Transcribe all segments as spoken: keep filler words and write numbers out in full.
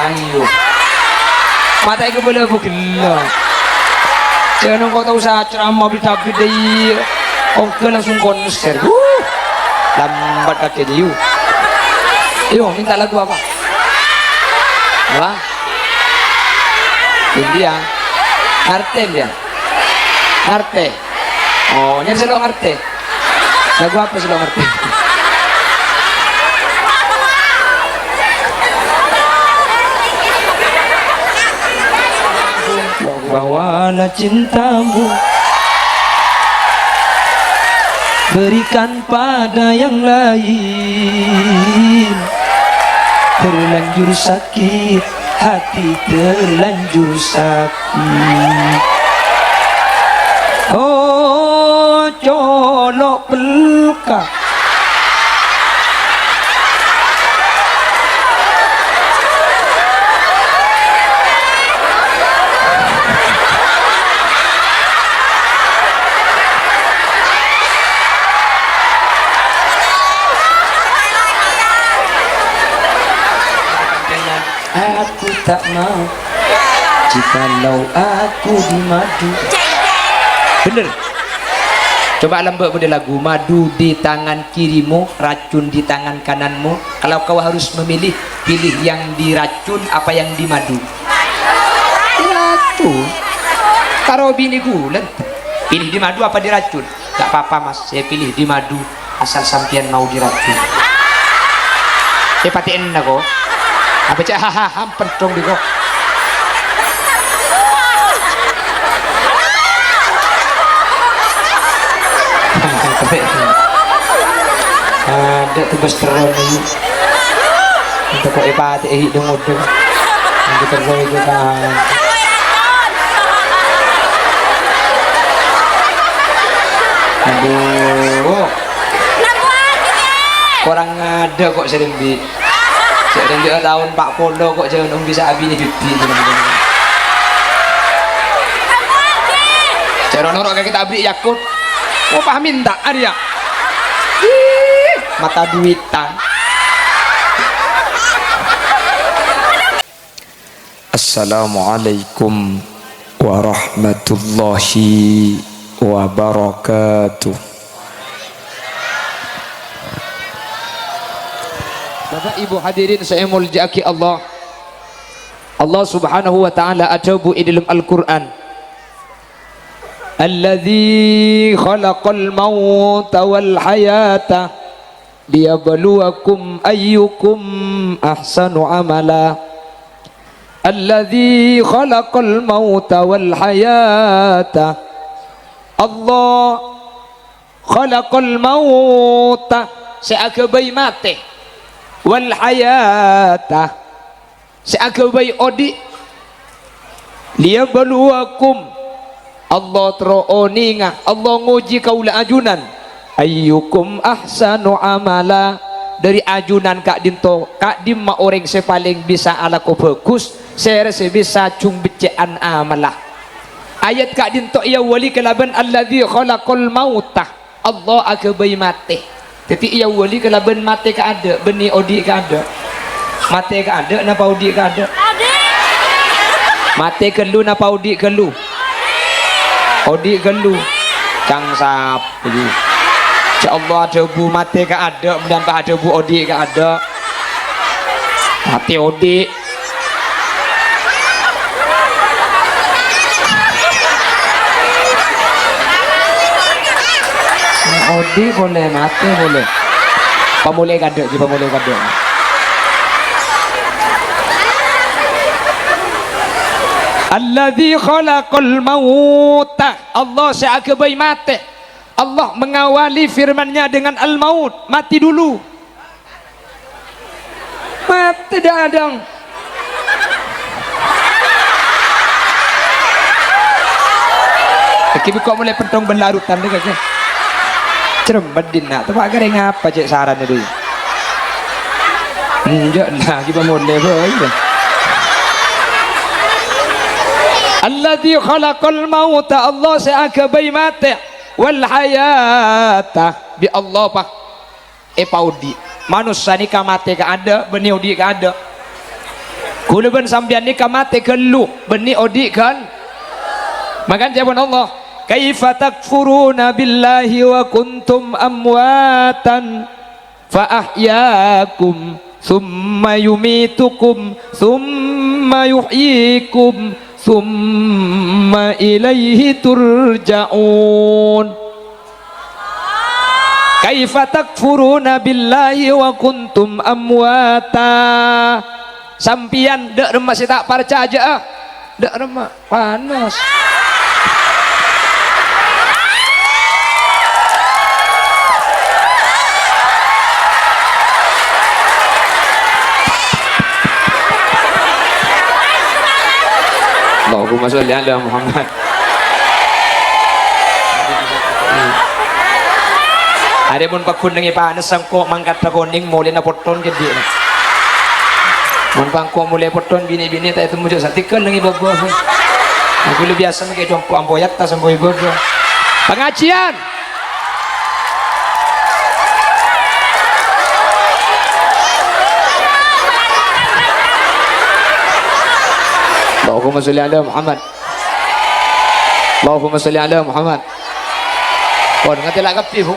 Ayo. Mata'e kabâlâ bu ghellâ'. Jangan engko' tao sacerama bit-abit dâi. Organ langsung konser. Wuh. Lambat kakè, Yu. Ayo, minta lagu apa? Apa? India. Ngartè, India. Ngartè. Oh, nyèn sè lo' ngartè. Lagu apa sè lo' ngartè? Bawalah cintamu, berikan pada yang lain. Terlanjur sakit hati, terlanjur sakit. Oh, colo' pelka. Aku tak mau jikalau aku dimadu. Bener. Coba lambâ' bâdâ lagu, "Madu di tangan kirimu, racun di tangan kananmu. Kalau kau harus memilih, pilih yang diracun apa yang dimadu?" Diracun. Karo binè ghulâ. Pilih dimadu apa diracun? "Gak apa-apa, Mas, saya pilih dimadu, asal sampeyan mau diracun." Eh, patè'enna, ko. Apa cè' hahaha, pentong di, ko. Adâ' tebas terro, ni. Untuk kok epatè'è deng-odeng. Untuk terro itu, kan. Aduh. Korang adâ' kok sè rembi'. Sè rembi' taon empat puluh kok jhâ' nong bisa abinè dhibi'. Jhâ' ro-noro' ka kita abri' Yakult. Opah minta arèya. Ih, mata duitan. Assalamualaikum warahmatullahi wabarakatuh. Bapak Ibu hadirin sè èmoljâ'aghi Allah. Allah Subhanahu wa Ta'ala adhâbu è dâlem Al-Qur'an, "Alladzi khalaqal mauta wal hayata liyabluwakum ayyukum ahsanu amala." Alladzi khalaqal mauta wal hayata. Allah khalaqal mauta, sè aghâbây matè, wal hayata, sè aghâbây odi'. Liyabluwakum, Allah terro onènga, Allah ngojhi kaulâ ajunan. Ayyukum ahsanu amala, dâri ajunan ka'dinto, ka'dimma orèng sè palèng bisa alako bhâghus, sè rè sè bisa jhung beccè'an amalla. Ayat ka'dinto èawwali kalabân alladzi khalaqal mauta. Allah aghâbây matè. Dhâddhi, èawwali kalabân matè kaadâ', bânnè odi' kaadâ'. Matè kaadâ' napa odi' kaadâ'? Matè ghâllu napa odi' ghâllu? Odi' ghâllu. Cang sapa, jâ? Jâ' Allah adhâbu matè kaadâ', bân ta' adhâbu odi' kaadâ'. Matè odi'. Odi' polè, matè polè. Pamolè kaadâ', jâ, pamolè kaadâ'. Alladzi khalaqal mauta. Allah sè aghâbây matè. Allah mengawali firman-Nya dengan al-maut, mati dulu. Matè dâ'-adâ'. Èngghi bi' ko' molè pentong bâlârudhân, dâ' kakè. Cerembet dinna', teppa' karè ngapa cè' sarana, dâ'? Enjâ', la, ghi' pamolè, bhâi. Alladzi khalaqal mauta, Allah sè aghâbây matè, wal hayata, bi' Allah, pa. Èpaodi'. Manossa nèka matè kaadâ', bânnè odi' kaadâ'. Kaulâ bân sampèyan nèka matè ghâllu, bânnè odi' ghâl-, mangkana ca'èpon Allah, "Kaifa takfuruna billahi wa kuntum amwatan fa ahyakum, tsumma yumitukum, tsumma yuhyikum, tsumma ilaihi turja'un." "Kaifa takfuruna billahi wa kuntum amwata?" Sampèyan dâ' remma sè ta' parcajâ'â? Dâ' remma panas. Allahumma sholli ala Muhammad. Arè mon paggun neng è panas, sengko' mangkaddhâ konèng, molèna potton kèdhi'na. Mon pangko' molè potton, binè-binè ta' ètemmo jâ' satèka neng è bâbâ. Aku lebbi asem kè compo' ampoyatta sampo è bâbâ. Pengajian. Allahumma sholli ala Muhammad. Allahumma sholli ala Muhammad. Pon ngatela' kabbhi, Bu.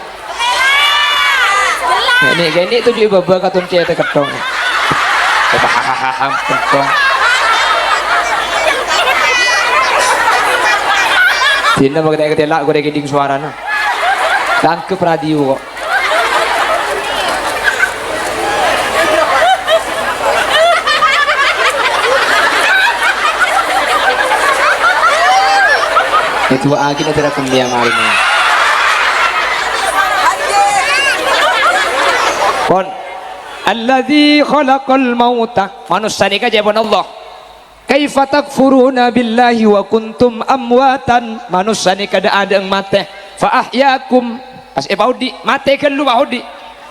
Ini, ini tuju baba katon cete ketong. Paham, ketong. Dina pakai ketela' gue kiding suarana. Tangkep radio kok. Èdu'aaghi nèka dhârâ kemmeyan marèna. Pon. Alladzi khalaqal mauta. Manossa nèka ca'èpon Allah. "Kaifa takfuruna billahi wa kuntum amwatan?" Manossa nèka dâ'-adâ'eng matè. "Fa ahyakum." Pas èpaodi', matè ghâllu paodi'.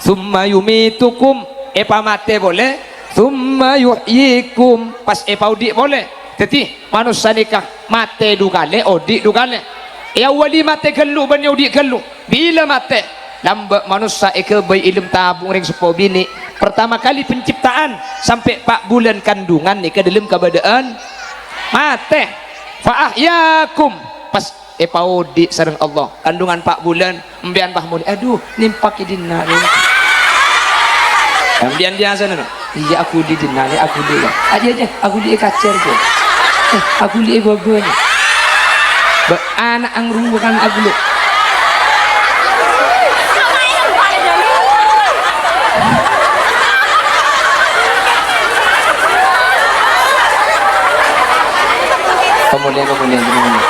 "Tsumma yumitukum," èpamatè polè. "Tsumma yuhyikum," pas èpaodi' polè. Dhâddhi, manossa nèka matè du kalè, odi' du kalè. Èawali matè ghâllu bân èodi' ghâllu. Bilâ matè? Lambâ' manossa èghâbây è dâlem tabung rèng seppo binè'. Pertama kali penciptaan, sampè' pa' bulân kandungan nèka dâlem kabâdâ'ân matè. "Fa ahyakum," pas èpaodi' sareng Allah. Kandungan pa' bulân, empèyan pas molè, "Adhu, nèmpakè dinna', Lè'?" Empèyan biyasana, no? "Iyâ, aghuli dinna', Lè', aghuli, yâ." "Ajjhâ, ajjhâ, aghuli è kacèr, Lè'." "Eh, aghuli è bâbâ, Lè'." Bâ, ana' angrung bukan aghuli. Pamolè, pamolè, pamolè.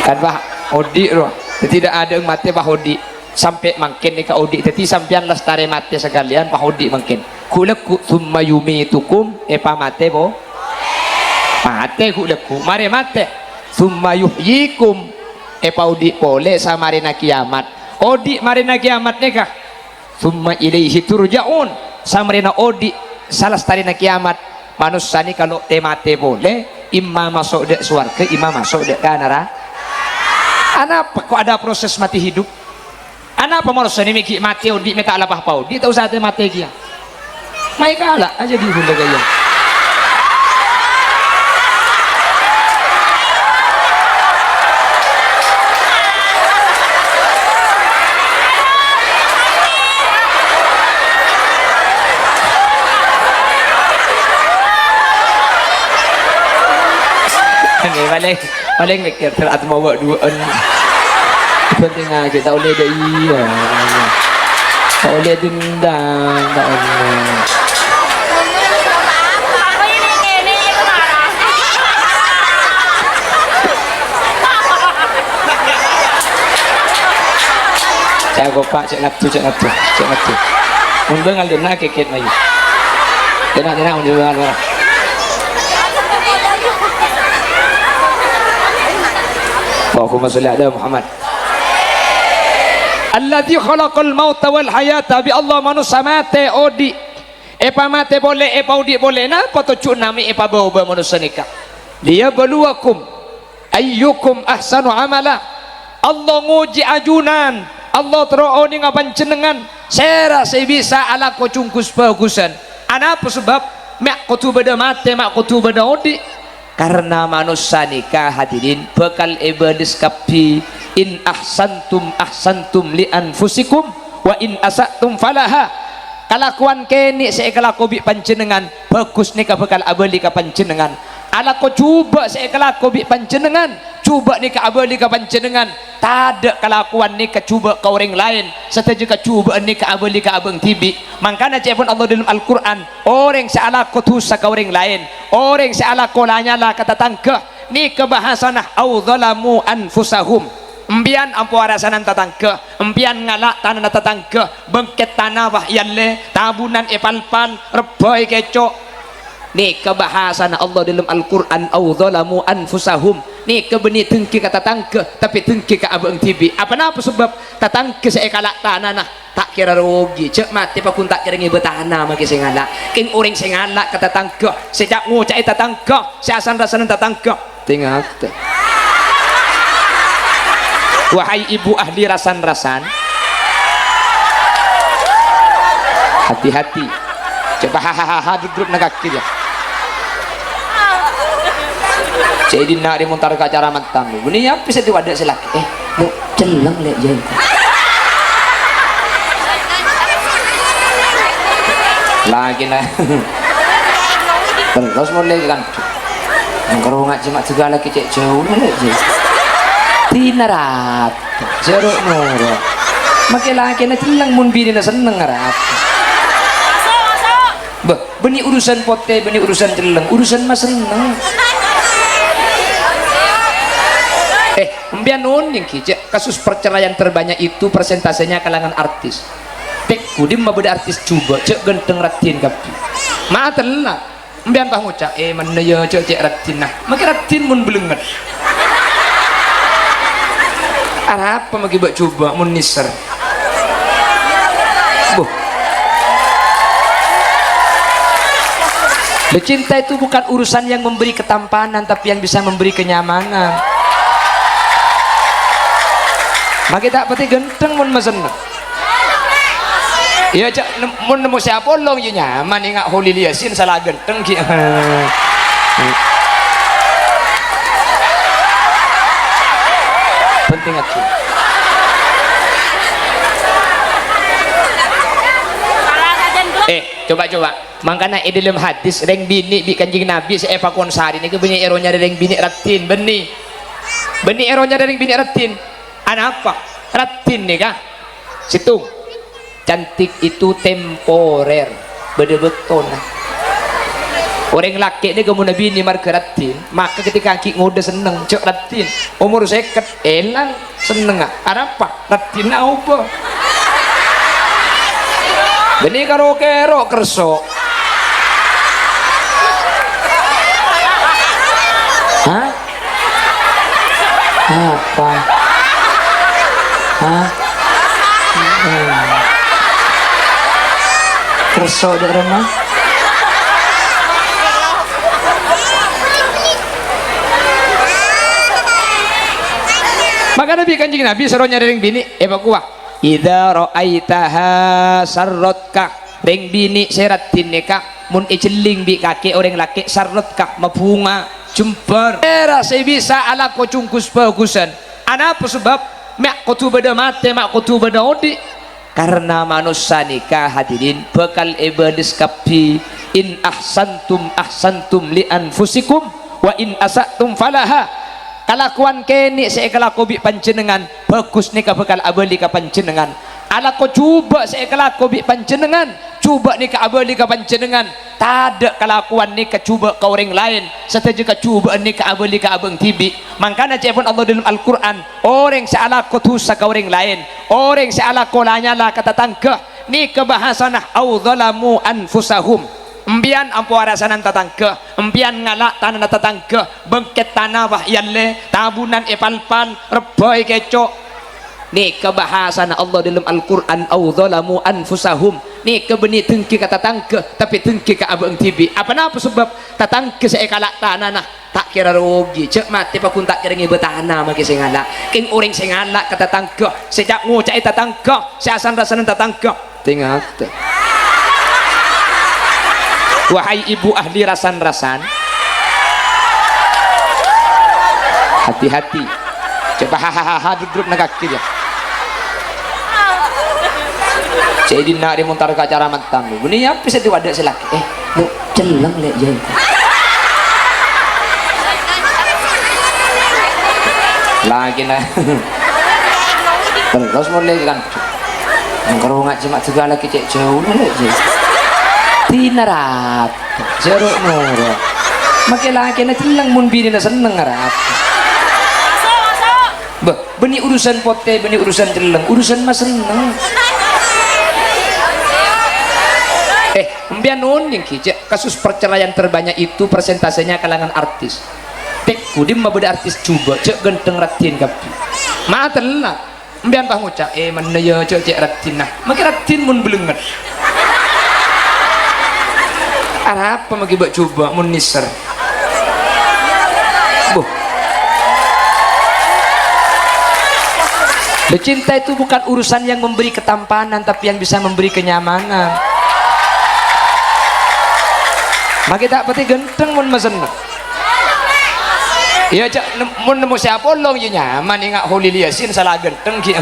Kan, Pak, odi', ro. Dhâddhi, dâ' adâ'eng matè, Pak, odi'. Sampè' mangkèn nèka odi'. Dhâddhi, sampèyan lastarè matè sakalèyan, Pak, odi' mangkèn. Ghu' lagghu', "Tsumma yumitukum," èpamatè, po? Matè, ghu' lagghu'. Marè matè. "Tsumma yuhyikum," èpaodi' polè samarèna kèyamat. Odi' marèna kèyamat nèka. "Tsumma ilaihi turja'un." Samarèna odi', salastarèna kèyamat, manossa nèka lo' tè-matè polè, imma maso' dâ' sowarghâ, imma maso' dâ' ka nara-, anapa kok ada proses mati hidup? Anapa manossa nè mè' ghi' matè odi' mè' ta' la pa-pa odi', ta' osa tè-matè kèya? Mayu kala' ajâ di bhâlâ kaya. Ngghi, palèng, palèng mèkkèr, "Sèra atmawa duwâ'ân." Bhântèngaghi, ta' ollè dâ' iyâ. Ta' ollè dendam, ta' ollè. Cè' kopa', cè' ngaddu, cè' ngaddu, cè' ngaddu. Undang al dena keket mayu. Dena, dena, undang al dena. Allahumma sholli ala Muhammad. Alladzi khalaqal mauta wal hayata, bi' Allah manossa matè, odi'. Èpamatè polè, èpaodi' polè. Napa tojjhuna mè' èpabâ-obâ manossa nèka? "Liyabluwakum ayyukum ahsanu amala." Allah ngojhi ajunan. Allah terro onènga panjhennengngan. Sèra sè bisa alako congghus bhâghusân? Anapa sabâb? Ma' kodhu bâdâ matè, ma' kodhu bâdâ odi'. Karna manossa nèka, hadirin, bhâkal èbâles kabbhi. "In ahsantum, ahsantum li anfusikum, wa in asa'tum falaha." Kalakowan kènè' sè èkalako bi' panjhennengngan, bhâghus nèka bhâkal abâli ka panjhennengngan. Alako jhubâ' sè èkalako bi' panjhennengngan, jhubâ' nèka abâli ka panjhennengngan. Tadâ' kalakowan nèka jhubâ' ka orèng laèn, sadhâjâ kajhubâ'ân nèka abâli ka abâ'na dhibi'. Mangkana ca'èpon Allah dâlem Al-Qur'an, orèng sè alako dhusa ka orèng laèn, orèng sè alako la-nyala ka tatangghâ, nèka bhâsana, "Au dzalamu anfusahum." Empèyan ampo arasanan tatangghâ, empèyan ngala' tanana tatangghâ, bengket tana, wah, èyallè, tabunan èpalpal, rebbhâ èkèco'. Nèka bhâsana Allah dâlem Al-Qur'an, "Au dzalamu anfusahum." Nèka bânnè dengki ka tatangghâ, tapè dengki ka abâ'na dhibi'. Apa napa sabâb? Tatangghâ sè èkala' tanana, ta' kèra rogi. Jhâ' matè pagghun ta' kèra ngèbâ tana makè sè ngala'. Kèng orèng sè ngala' ka tatangghâ, sè ca'-ngoca'è tatangghâ, sè asan-rasanan tatangghâ. Tè-ngatè. Wahai ibu ahli rasan-rasan, hati-hati. Coba hahaha, duduk nang kaki dia. Sayyidina Ari montar ka acara mantan. Bânnè apa sè diwadâ sè lakè'? Eh, mu celleng lè' ya. Lakèna. Terros molè kan. Engko' ngaji mak juga lagi cek jauh lè' ya. Dinarat. Jeruk noro. Makè lakèna celleng, mon binèna senneng, rat. Bâh, bânnè urusan potè, bânnè urusan celleng, urusan masenneng. Eh, empèyan onèng ghi, cè', kasus perceraian terbanyak itu persentasenya kalangan artis. Pèkkhu, dimma bâdâ artis jhubâ', jhâ' ghântheng raddhin kabbhi. Matella. Empèyan pas ngoca', "Eh, mennè ya, jhâ' cè' raddhin, nah." Makè raddhin mon blengnget. Arapa makè bâ' jhubâ' mon nèser? Boh. Loh, cinta itu bukan urusan yang memberi ketampanan, tapi yang bisa memberi kenyamanan. Makè ta' patè ghântheng mon masenneng. Iyâ, jhâ' nem-, mon nemmo sè apolong, iyâ nyaman, enga' Kholil Yasin sala ghântheng ghi'. Penting aku. Eh, coba-coba. Mangkana è dâlem hadis, rèng binè' bi' Kanjeng Nabi sè èpakon sarè nèka bânnè èro nyarè rèng binè' raddhin, bânnè. Bânnè èro nyarè rèng binè' raddhin. Anapa? Raddhin nèka. Sèttong. Cantik itu temporer, bâdâ bâktona. Orèng lakè' nèka mon abinè marghâ raddhin, maka ketika ghi' ngodâ senneng, jhâ' raddhin. Omor sèket, èlang sennengnga. Arapa? Raddhinna aobâ. Bânnè karo kèro kerso. Hah? Apa? Hah? Hmm. Kerso dâ' remma? Maka Nabi, Kanjeng Nabi soro nyarè rèng binè', èpakowa, "Idza ra'aitaha sarratka." Rèng binè' sè raddhin nèka, mon èjhelling bi' kakè orèng lakè', sarratka, mabhunga, jembhâr. Sèra sè bisa alako congghus bhâghusân? Anapa sabâb? Ma' kodhu bâdâ matè, ma' kodhu bâdâ odi'. Karna manossa nèka, hadirin, bhâkal èbâles kabbhi. "In ahsantum, ahsantum li anfusikum, wa in asa'tum falaha." Kalakowan kènè' sè èkalako bi' panjhennengngan, bhâghus nèka bhâkal abâli ka panjhennengngan. Alako jhubâ' sè èkalako bi' panjhennengngan, jhubâ' nèka abâli ka panjhennengngan. Tadâ' kalakowan nèka jhubâ' ka orèng laèn, sadhâjâ kajhubâ'ân nèka abâli ka abâ'na dhibi'. Mangkana ca'èpon Allah dâlem Al-Qur'an, orèng sè alako dhusa ka orèng laèn, orèng sè alako la-nyala ka tatangghâ, nèka bhâsana, "Au dzalamu anfusahum." Empèyan ampo arasanan tatangghâ, empèyan ngala' tanana tatangghâ, bengket tana, wah, èyallè, tabunan èpalpal, rebbhâ èkèco'. Nèka bhâsana Allah dâlem Al-Qur'an, "Au dzalamu anfusahum." Nèka bânnè dengki ka tatangghâ, tapè dengki ka abâ'na dhibi'. Apa napa sabâb? Tatangghâ sè èkala' tanana, ta' kèra rogi. Jhâ' matè pagghun ta' kèra ngèbâ tana makè sè ngala'. Kèng orèng sè ngala' ka tatangghâ, sè ca'-ngoca'è tatangghâ, sè asan-rasanan tatangghâ. Tè-ngatè. Wahai ibu ahli rasan-rasan, hati-hati. Coba hahaha duduk neng kaki dia. Sayyidina Ari montar ka acara mantan lu. Bânnè apa sè diwadâ' sè lakè'? Eh, lu celleng lè' ya. Lakèna. Terros mon lè' kan. Engko ngaji ma' duga lagi cè' jauh lè' ya. Dinarap. Jaro' noro'. Make lakèna celleng mon binèna senneng arap. Bâh, bânnè urusan potè, bânnè urusan celleng, urusan masenneng. Eh, empèyan onèng ghi, cè', kasus perceraian terbanyak itu persentasenya kalangan artis. Tekku, dimma bâdâ artis jhubâ', jhâ' ghântheng raddhin kabbhi. Ma' tella'. Empèyan pas ngoca', "Eh, mennè ya, jhâ' cè' raddhinna." Make raddhin mon blengnget. Arapa make bâ' jhubâ' mon nèser? Boh. Loh, cinta itu bukan urusan yang memberi ketampanan, tapi yang bisa memberi kenyamanan. Make ta' patè ghântheng mon masenneng. Iyâ, cè', nem-, mon nemmo sè apolong, iyâ nyaman, enga' Kholil Yasin sala ghântheng, ghi.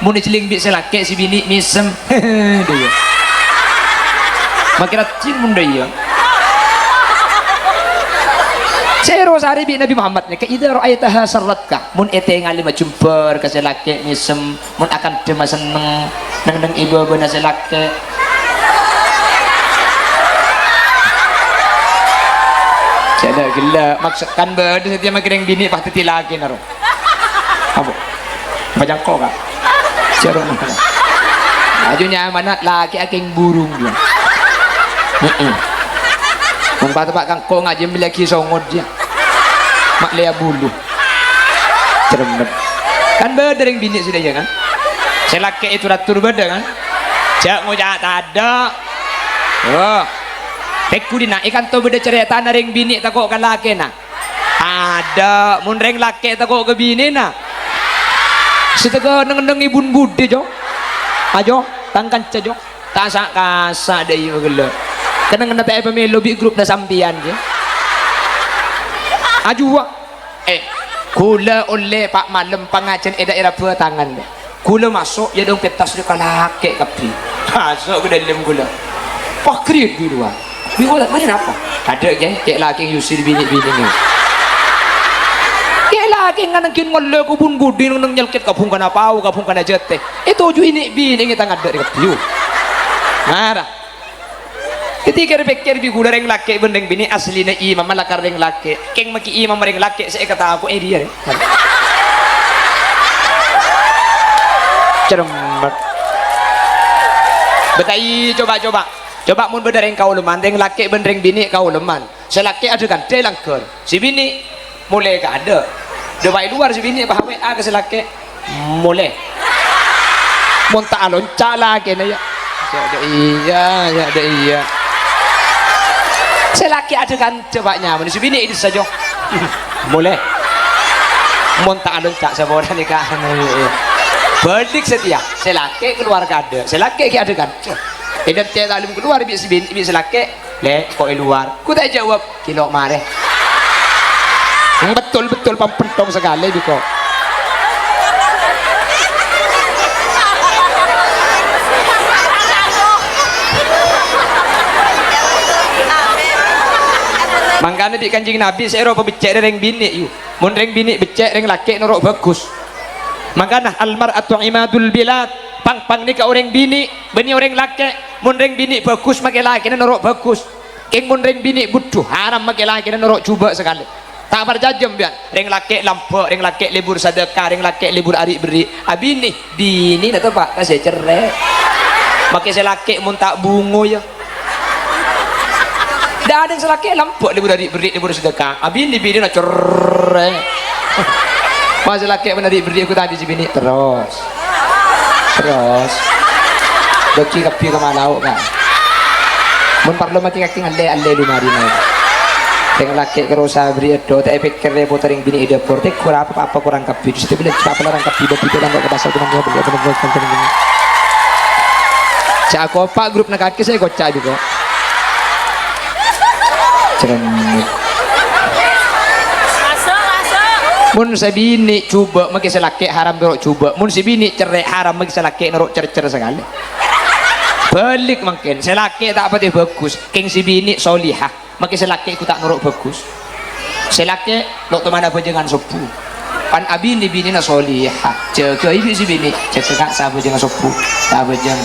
Mon ècellèng bi' sè lakè', sè binè' mèsem. Dâ' iyâ. Make raddhin mon dâ' iyâ. Sè èrosarè bi' Nabi Muhammad nèka, "Idza ra'aitaha sarratka." Mon ètèngalè majembhâr ka sè lakè' mèsem. Mon akanta masenneng, neng-enneng è bâbâna sè lakè'. Jhâ' ghellâ', maksud kan bâdâ satèya make rèng binè' pas dhâddhi lakèna, ro. Apa? Apa jhâ' engko', Ka'? Jhâ' ro. Aju nyamana lakè' akèng burung, ya. Heeh. Mon pas teppa' ka engko' ngajhi mellèaghi songot, ya. Ma' lèa bulu. Cermet. Kan bâdâ rèng binè' sè dâ' iyâ, kan? Sè lakè' ètur-atur bâdâ, kan? Jhâ' ngoca' tadâ'. Oh. Tekku dinna' è kanto bâdâ carètana rèng binè' tako' ka lakèna. Tadâ', mon rèng lakè' tako' ka binèna. Sè tako' neng-enneng è bun-budi, Jo. Ajo, tang kanca, Jo. Ta' sa'-kasa' dâ' iyâ ghellâ'. Kennengnganna ta' èpamèlo bi' grupna sampèyan, ghi. Ajuwâ. Eh, ghulâ ollè pa' malem pangajhiyân è daerah Batangan. Ghulâ maso', yâ dong pentas rèya ka lakè' kabbhi. Maso' ka dâlem ghulâ. Pagri duluan. Bi' ghulâ, "Mari napa?" "Tadâ', Kè, cè' lakè' èyusir binè'-binè'." Cè' lakè' nganengghin ngollè ka bun-budi neng nyelkèt ka bhungkana pao, ka bhungkana jâtè. Ètoju' è nè'-binè' ngètang adâ' rè kabbhi. Mara. Dhâddhi kèr-pèkkèr bi' ghulâ rèng lakè' bân rèng binè' asllina imamma lakar rèng lakè'. Kèng makè imam rèng lakè' sè èkatako'è rèya, rè. Cermet. Bâtai, coba, coba. Coba mon bâdâ rèng kaoleman, rèng lakè' bân rèng binè' kaoleman. Sè lakè' adâ' kandhâ è langghâr. Sè binè' molè ka adâ'. Dâpa' è lowar sè binè' pas awè'a ka sè lakè'. Molè. Mon ta' alonca' lakèna, yâ. Yâ, dâ' iyâ, yâ, dâ' iyâ. Sè lakè' adâ' kandhâ, Pa', nyaman. Sè binè' è dissa, Jo. Molè. Mon ta' alonca' saporana, Ka'. Bâlik satèya. Sè lakè' kalowar ka adâ'. Sè lakè' ghi' adâ' kandhâ. È dântè' ta' lem kalowar bi' sè binè', bi' sè lakè'. "Lè', ko' è lowar?" Ku ta' èjâwâb, "Kilo marè." Betul-betul pampentong sakalè, bi' ko'. Mangkana bi' Kanjeng Nabi sè èro pabeccè' rèng binè', yu. Mon rèng binè' beccè', rèng lakè' noro' bhâghus. Mangkana, "Al mar'atu imadul bilad." Pang-pang nèka orèng binè', bânnè orèng lakè'. Mon rèng binè' bhâghus, makè lakèna noro' bhâghus. Kèng mon rèng binè' budhu, haram makè lakèna noro' jhubâ' sakalè. Ta' parcajâ empèyan, rèng lakè' lambâ', rèng lakè' lebur sadâka, rèng lakè' lebur ari'-berri'. Abinè, binèna teppa' ka sè cerrè'. Makè sè lakè' mon ta' bhungo, yâ. Dâdâng sè lakè' lambâ' lebur ari'-berri', lebur sadâka. Abinè binèna cerrè'. Pas sè lakè' mon ari'-berri' aku tadi sè binè' terros. Terros. Bâgi kabbhi ka malao, Ka'. Mon parlo makè kaki ngalle-alle lu mari, Ka'. Tèng lakè' karo sabri èdho, ta' èpèkkèr rèpot rèng binè' è dâpor. Tèng ghun apa-apa korang kabbhi. Terus bilâ apa larang kabbhi, bâbi ta' nangka' ka pasar, cuma dia beli apa, beli apa, beli apa. Ca'na kopa' grup nangka' kakè sè koca' jhuko. Cermet. Mon sè binè' jhubâ', makè sè lakè' haram noro' jhubâ'. Mon sè binè' cerrè' haram, makè sè lakè' noro' cer-cer sakalè. Bâlik mangkèn, sè lakè' ta' patè bhâghus, kèng sè binè' solihah. Makè sè lakè' ghu ta' noro' bhâghus. Sè lakè' lo' toman abhâjângan sobbhu. Pan abinè binèna solihah. Jâgâi bi' sè binè'. Jâgâ, Ka', sè abhâjângan sobbhu. Ta' abhâjâng.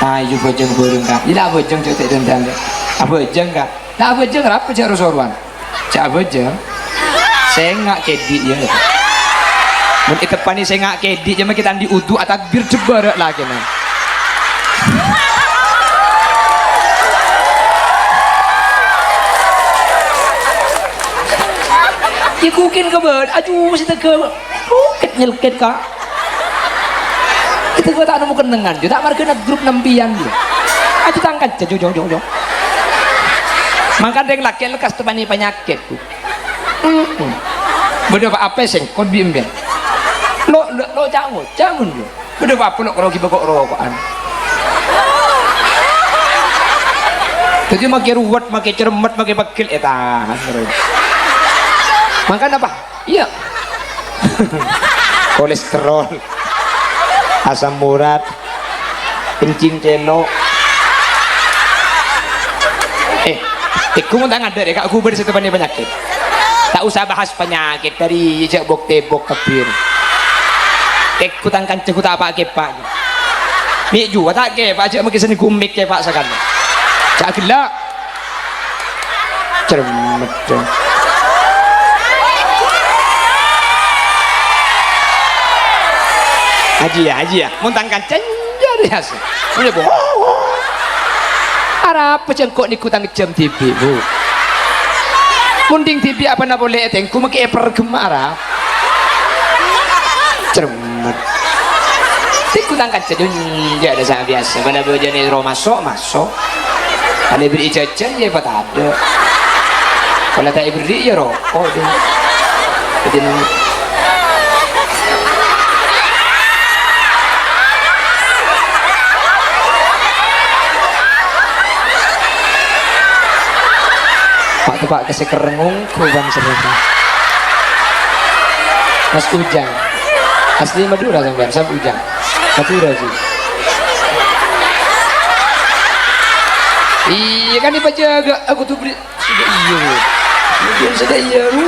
Ayo bhâjâng bhâreng, Ka'. Iyâ la abhâjâng, jâ' ta' dendam, Ka'. Abhâjâng, Ka'. Ta' abhâjâng, arapa jâ' ro-sorowan? Jâ' abhâjâng. Sènga' kèdhi', yâ. Mon èteppa'è sènga' kèdhi', jâ' makè ta' andi' udu, atakbir jhebbhârâ' lakèna. Yâ, kukin kebâ, aju, sè tegghâ, bukèt nyelkèt, Ka'. Sè tegghâ ta' nemmo kennengngan, jâ' ta' marghâna grup sampèyan, jâ'. Aju tang kanca, jo, jo, jo, jo. Mangkana rèng lakè' lekkas teppa'è panyakèt, Bu. Mm-mm. Bâdâ pa-, apa sèngko' bi' sampèyan? Lo', lo', lo' ca'-ngoca' mon, jâ'. Bâdâ pa-, apa lo' karo ghibâ ko'-roko'an. Dhâddhi makè ruwet, makè cermet, makè pegghel, ètahan terros. Mangkana apa? Iyâ. Kolesterol. Asam urat. Kencing cèlo'. Eh, tèngghu mon ta' ngadâ' rè, Ka', ghubâr sè teppa'è panyakèt. Ta' osa bahas panyakèt, dhâri jâ' bok-tèbok kabbhi. Tèngghu tang kanca ghu ta' pa'-kèpa'. Mè' juwa ta' kèpa', jâ' makè sè nèngghu mik kèpa' sakalè. Jâ' ghellâ'. Cermet, dong. Haji, yâ, Haji, yâ. Mon tang kanca, enjâ' rèya sè. Mon yâ, bo-, arapa sèngko' nèngghu tang jâm dhibi', Bu? Mon dhing dhibi' apana polè ètèngghu, makè èperghem, arapa? Cermet. Tèngghu tang kanca, dong, enjâ' rèya sè biyasa. Bâna bâjâna ro maso', maso'. Ana' èberri' jhâjhân, yâ, patadâ'. Pola ta' èberri', yâ, roko', dong. Dhâddhi, Pa'-, tepa' ka sè kerreng ongghu bân serrèng. Mas Ujang. Asli Madura sampèyan, Sam Ujang. Madura, sih. Iyâ, kan èpajâgâ, aku tuh beri-, sèdhâ iyâ, Bu. Mungkin sèdhâ iyâ, Bu.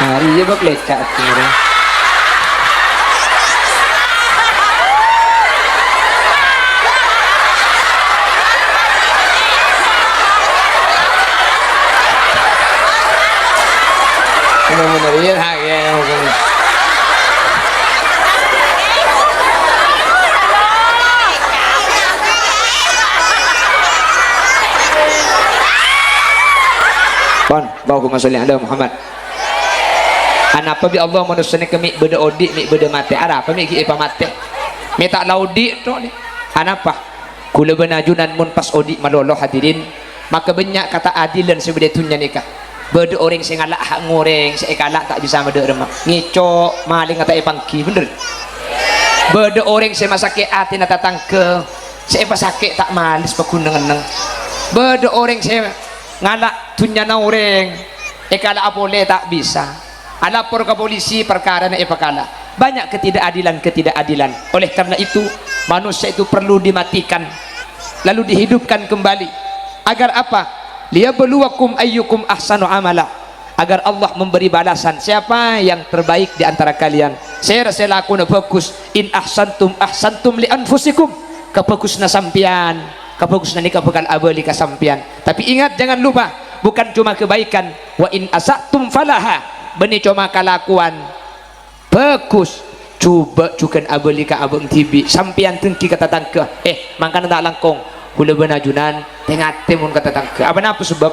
Hari iyâ, Bab, lecak aku, ya. Bener-bener, iya, ha, iya, iya, maksudnya. Pon, Allahumma sholli ala Muhammad. Anapa bi' Allah manossa nèka mè' bâdâ odi', mè' bâdâ matè? Arapa mè' ghi' èpamatè? Mè' ta' la odi' to, nè? Anapa? Ghulâ bân ajunan mon pas odi' malolo, hadirin, maka bânnya' kataadilan sè bâdâ è dhunnya nèka. Bâdâ orèng sè ngala' hak orèng, sè èkala' ta' bisa madâ' remma. Ngèco', malèng ta' èpangghi, bhender? Bâdâ orèng sè masakè' atèna tatangghâ, sè èpasakè' ta' malès paghun neng-enneng. Bâdâ orèng sè ngala' dhunnyana orèng, èkala'a polè ta' bisa. Alapor ka polisi, parkarana èpakala'. Banyak ketidakadilan-ketidakadilan. Oleh karena itu, manusia itu perlu dimatikan, lalu dihidupkan kembali. Agar apa? "Liyabluwakum ayyukum ahsanu amala." Agar Allah memberi balasan siapa yang terbaik di antara kalian. Sèra sè lakona bhâghus, "In ahsantum ahsantum li anfusikum." Kabhâghusânna sampèyan, kabhâghusânna nèka bhâkal abâli ka sampèyan. Tapi ingat, jangan lupa, bukan cuma kebaikan, "Wa in asa'tum falaha." Bânnè coma kalakowan bhâghus, jhubâ' jhughân abâli ka abâ'na dhibi'. Sampèyan dengnggi ka tatangghâ, eh, mangkana ta' langkong. Ghulâ bân ajunan, tè-ngatè mon ka tatangghâ. Apa napa sabâb?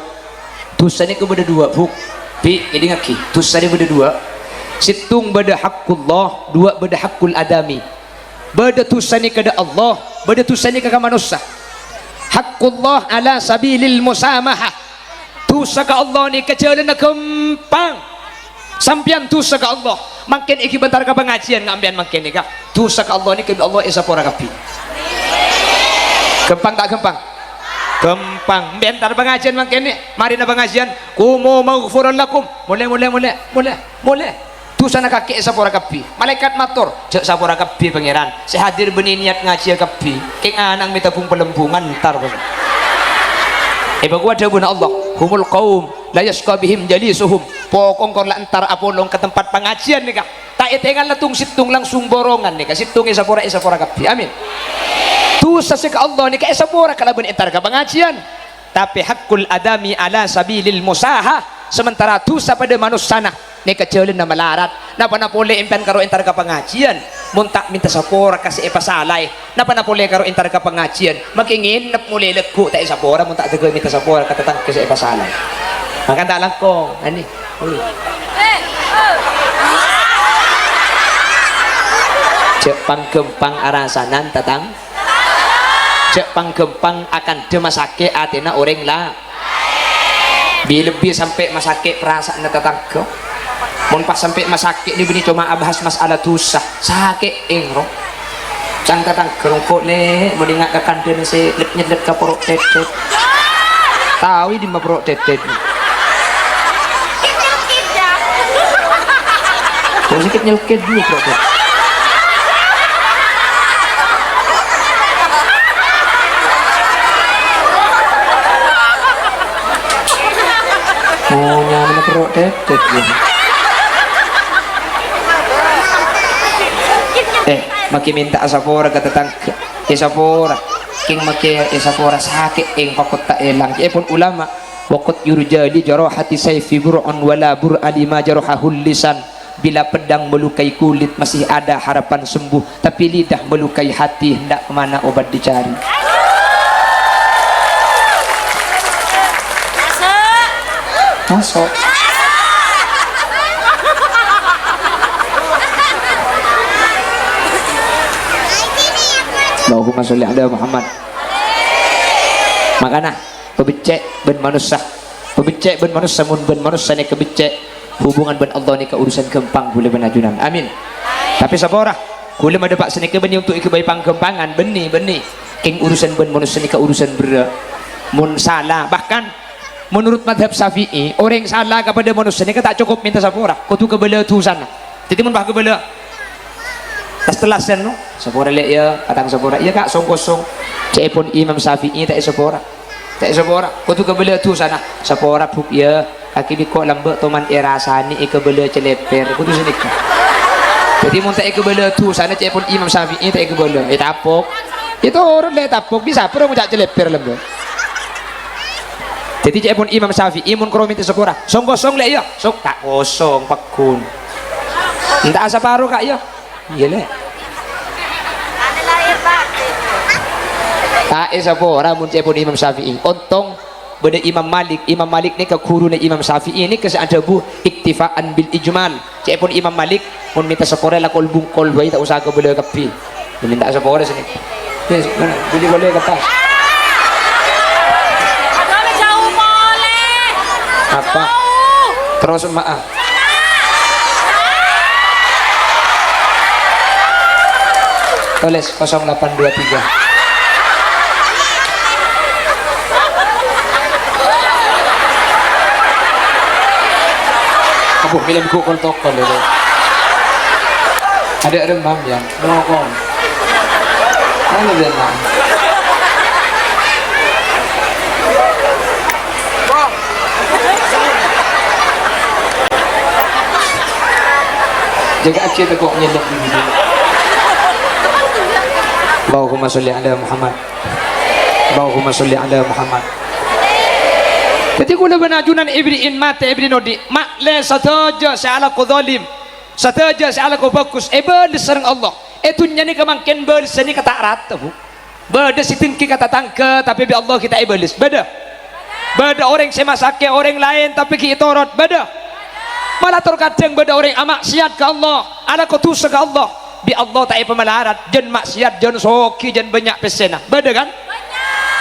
Dhusa nèko bâdâ duwâ', Bu. Bi', èdingngaghi. Dhusa nèko bâdâ duwâ'. Sèttong bâdâ haqqullah, duwâ' bâdâ haqqul adami. Bâdâ dhusa nèka dâ' Allah, bâdâ dhusa nèka ka manossa. Haqqullah ala sabilil musamahah. Dhusa ka Allah nèka jhâlânna ghâmpang. Sampèyan dhusa ka Allah, mangkèn èngghi bhântar ka pangajiân, sampèyan mangkèn nèka. Dhusa ka Allah nèka bi' Allah èsapora kabbhi. Ghâmpang ta' ghâmpang? Ghâmpang. Bhântar pangajiân mangkèn nè, marèna pangajiân, "Qumu maghfuran lakum." Molè, molè, molè, molè, molè. Dhusana kakè èsapora kabbhi. Malaèkat mator, "Jhâ' sapora kabbhi, Pangèran. Sè hadir bânnè niyat ngajhiyâ kabbhi. Kèng ana'na mè' tabung-palembungan entar, bâ." Èbâghuwâ dhâbuna Allah, "Humul qaum la yasyqa bihim jalisuhum." Pokok kor la entar apolong ka tempat pangajiân nèka. Ta' ètèngalla tong-sèttong, langsung borongan nèka. Sèttonga èsapora, èsapora kabbhi. Amin. Dhusa sè ka Allah nèka èsapora kalabân entar ka pangajiân. Tapè haqqul adami ala sabilil musamahah, sementara dhusa padâ manossana nèka jhâlânna malarat. Napana polè sampèyan karo entar ka pangajiân, mon ta' mènta sapora ka sè èpasalaè? Napana polè karo entar ka pangajiân, makè ngènep molè lagghu' ta' èsapora mon ta' dâgghâ' mènta sapora ka tatangghâ sè èpasalaè? Mangkana ta' langkong, anè. Jhâ' pang-ghâmpang arasanan, tatang-, Jhâ' pang-ghâmpang akandhâ masakè' atèna orèng la-, bi-, lebbi sampè' masakè' perasaanna tatangghâ. Mon pas sampè' masakè' nè bânnè coma abahas masalah dhusa, sakè' èngrong. Can tatangghâ rongko' lè', mon enga' ka kandhâna sè lèt-nyellèt ka poro' tètèt. Tao è dimma poro' tètèt? Kok sakit nyelkit dulu, Bro, Bro. Oh, nyamana poro' tètèt, ya. Eh, makè mènta sapora ka tatangghâ. Èsapora. Kèng makè èsapora sakè' èng pakon ta' èlang. Ca'èpon ulama, "Wa qad yurja li jarahati sayfi bur'un wa la bur'a lima jarahahul lisan." Bila pedang melukai kulit, masih ada harapan sembuh, tapi lidah melukai hati, hendak kemana obat dicari? Masuk. Allahumma sholli ala Muhammad. Makana, pabhecce' bân manossa. Pabhecce' bân manossa, mon bân manossa nèka becce', hubungan bân Allah nèka urusan ghâmpang, ghulâ bân ajunan. Amin. Tapè sapora, ghulâ madhâpa' sanèka bânnè onto' èghâbây pangghâmpangan, bânnè, bânnè. Kèng urusan bân manossa nèka urusan berrâ'. Mon sala, bahkan menurut madhab Syafi'i, orèng sala kapadâ manossa nèka ta' cokop mènta sapora, kodhu kabâlâ dhusana. Dhâddhi mon pas kabâlâ, Tas-tellasan, no? Sapora, Lè', ya, katang sapora. Iyâ, Ka', song-kosong. Ca'èpon Imam Syafi'i ta' èsapora. Ta' èsapora. Kodhu kabâlâ dhusana. Sapora, Bu', ya. Kakè bi' ko' lambâ' toman èrasanè èkabâlâ calèpèr. Kodhu sanèka. Dhâddhi, mon ta' èkabâlâ dhusana, ca'èpon Imam Syafi'i ta' èkabâlâ. Ètapok. Ètorot, Lè', ètapok. Bisa, pèro ngoca' calèpèr lambâ'. Dhâddhi, ca'èpon Imam Syafi'i, mon karo mènta sapora. Song-kosong, Lè', ya. Sok, ta' kosong, pagghun. Enta'a saparo, Ka', ya. Iyâ, Lè'. Ta' èsapora mon ca'èpon Imam Syafi'i. Ontong bâdâ Imam Malik. Imam Malik nèka ghuruna Imam Syafi'i nèka sè adhâbu iktifa'an bil ijmal. Ca'èpon Imam Malik, mon mènta sapora la kol-bungkol bhâi, ta' osa kabâlâ kabbhi. Mènta sapora sini. Wis, mana? Budi boleh kata. Apa? Terus, maaf. Tulis kosong delapan dua tiga. Abu, film gua kol tokol itu. Ada remam ya, nongol. Ada remam. Jaga aja teko nyelok di sini. Allahumma sholli ala Muhammad. Allahumma sholli ala Muhammad. Dhâddhi, kaulâ bân ajunan èbhiri'in matè, èbhiri'in odi', ma'lè sadhâjâ sè alako zalim, sadhâjâ sè alako bhâghus, èbâles sareng Allah. È dhunnya nèka mangkèn bâlessa nèka ta' rata, Bu. Bâdâ sè dengki ka tatangghâ, tapè bi' Allah ghi' ta' èbâles. Bâdâ. Bâdâ orèng sè masakè orèng laèn, tapè ghi' ètorot. Bâdâ. Mala tor kadhâng bâdâ orèng ama'siyat ka Allah, alako dhusa ka Allah. Bi' Allah ta' èpamalarat, jân ma'siyat, jân soghi, jân bânnya' pèssèna. Bâdâ, kan?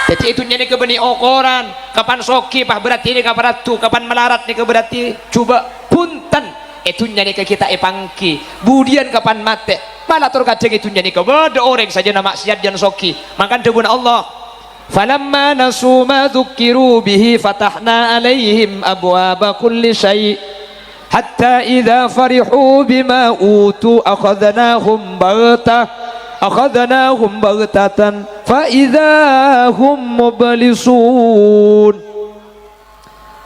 Dhâddhi, è dhunnya nèka bânnè okoran, kapan soghi, pas berarti nèka paraddu, kapan malarat nèka berarti jhubâ'. Bhunten, è dhunnya nèka ghi' ta' èpangghi. Budiyân kapan matè? Mala tor kadhâng è dhunnya nèka bâdâ orèng sajân ama'siyat jân soghi. Mangkana dhâbuna Allah, "Falamma nasu ma dzukkiru bihi fatahna 'alaihim abwaba kulli syai', hatta idza farihu bima utu akhadnahum baghtah, akhadnahum baghtatan fa idza hum mublisun."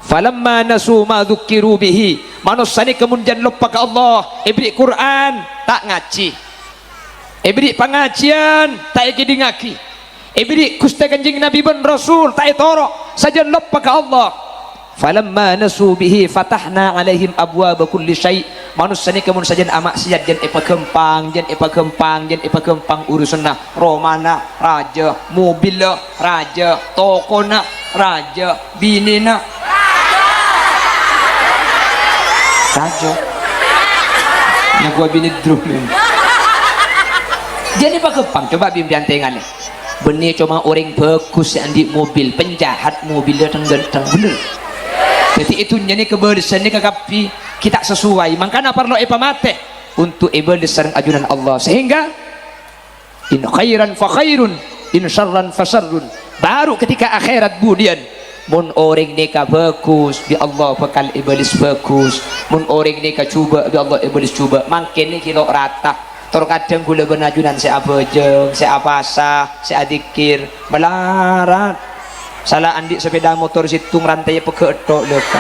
"Falamma nasu ma dzukkiru bihi," manossa nèka mon jân loppa ka Allah, èberri' Qur'an, ta' ngajhi. Èberri' pangajiyân, ta' èkèdingngaghi. Èberri' Ghustè Kanjeng Nabi bân Rasul, ta' ètoro', sajân loppa ka Allah. "Falamma nasu bihi fatahna 'alaihim abwaba kulli syai'." Manossa nèka mon sajân ama'siyat, jân èpaghâmpang, jân èpaghâmpang, jân èpaghâmpang urusanna. Romana rajâ, mobilla rajâ, tokona rajâ, binèna rajâ. Nyakowa binè drum. Jân èpaghâmpang, coba bi' sampèyan tèngalè. Bânnè coma orèng bhâghus sè andi' mobil, penjahat mobilla thèng-ghânthèng, bhender. Dhâddhi, è dhunnya nèka bâlessan nèka kabbhi ghi' ta' sesuai, mangkana parlo èpamatè untuk èbâles sareng ajunan Allah. Sehingga, in khairan fa khairun, in syarran fa syarrun. Baru ketika akhirat budiyân, mon orèng nèka bhâghus, bi' Allah bhâkal èbâles bhâghus. Mon orèng nèka jhubâ', bi' Allah èbâles jhubâ'. Mangkèn nèka lo' rata. Tor kadhâng ghulâ bân ajunan sè abhâjâng, sè apasa, sè adzikir, malarat. Sala andi' sapèda motor sèttong rantèyè pegghâ' ètto' lèka.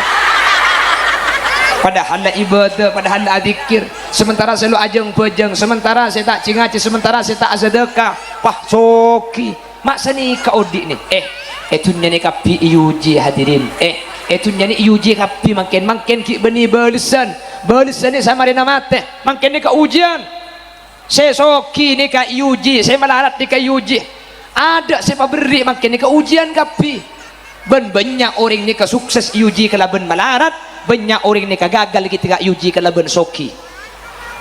Padahal la ibadah, padahal la adzikir. Sementara sè lo' ajâng-bhâjâng, sementara sè ta' jhi-ngajhi, sementara sè ta' asadhâka, pas soghi. Ma' sanèka odi'na. Eh, è dhunnya nèka kabbhi èuji, hadirin. Eh, è dhunnya nèka èuji kabbhi mangkèn. Mangkèn ghi' bânnè bâlessan. Bâlessanna samarèna matè. Mangkèn nèka ujiyân. Sè soghi nèka èuji, sè malarat nèka èuji. Adâ' sè paberri' mangkèn nèka ujiyân kabbhi. Bân bânnya' orèng nèka sukses èuji kalabân malarat, bânnya' orèng nèka gagal ketika èuji kalabân soghi.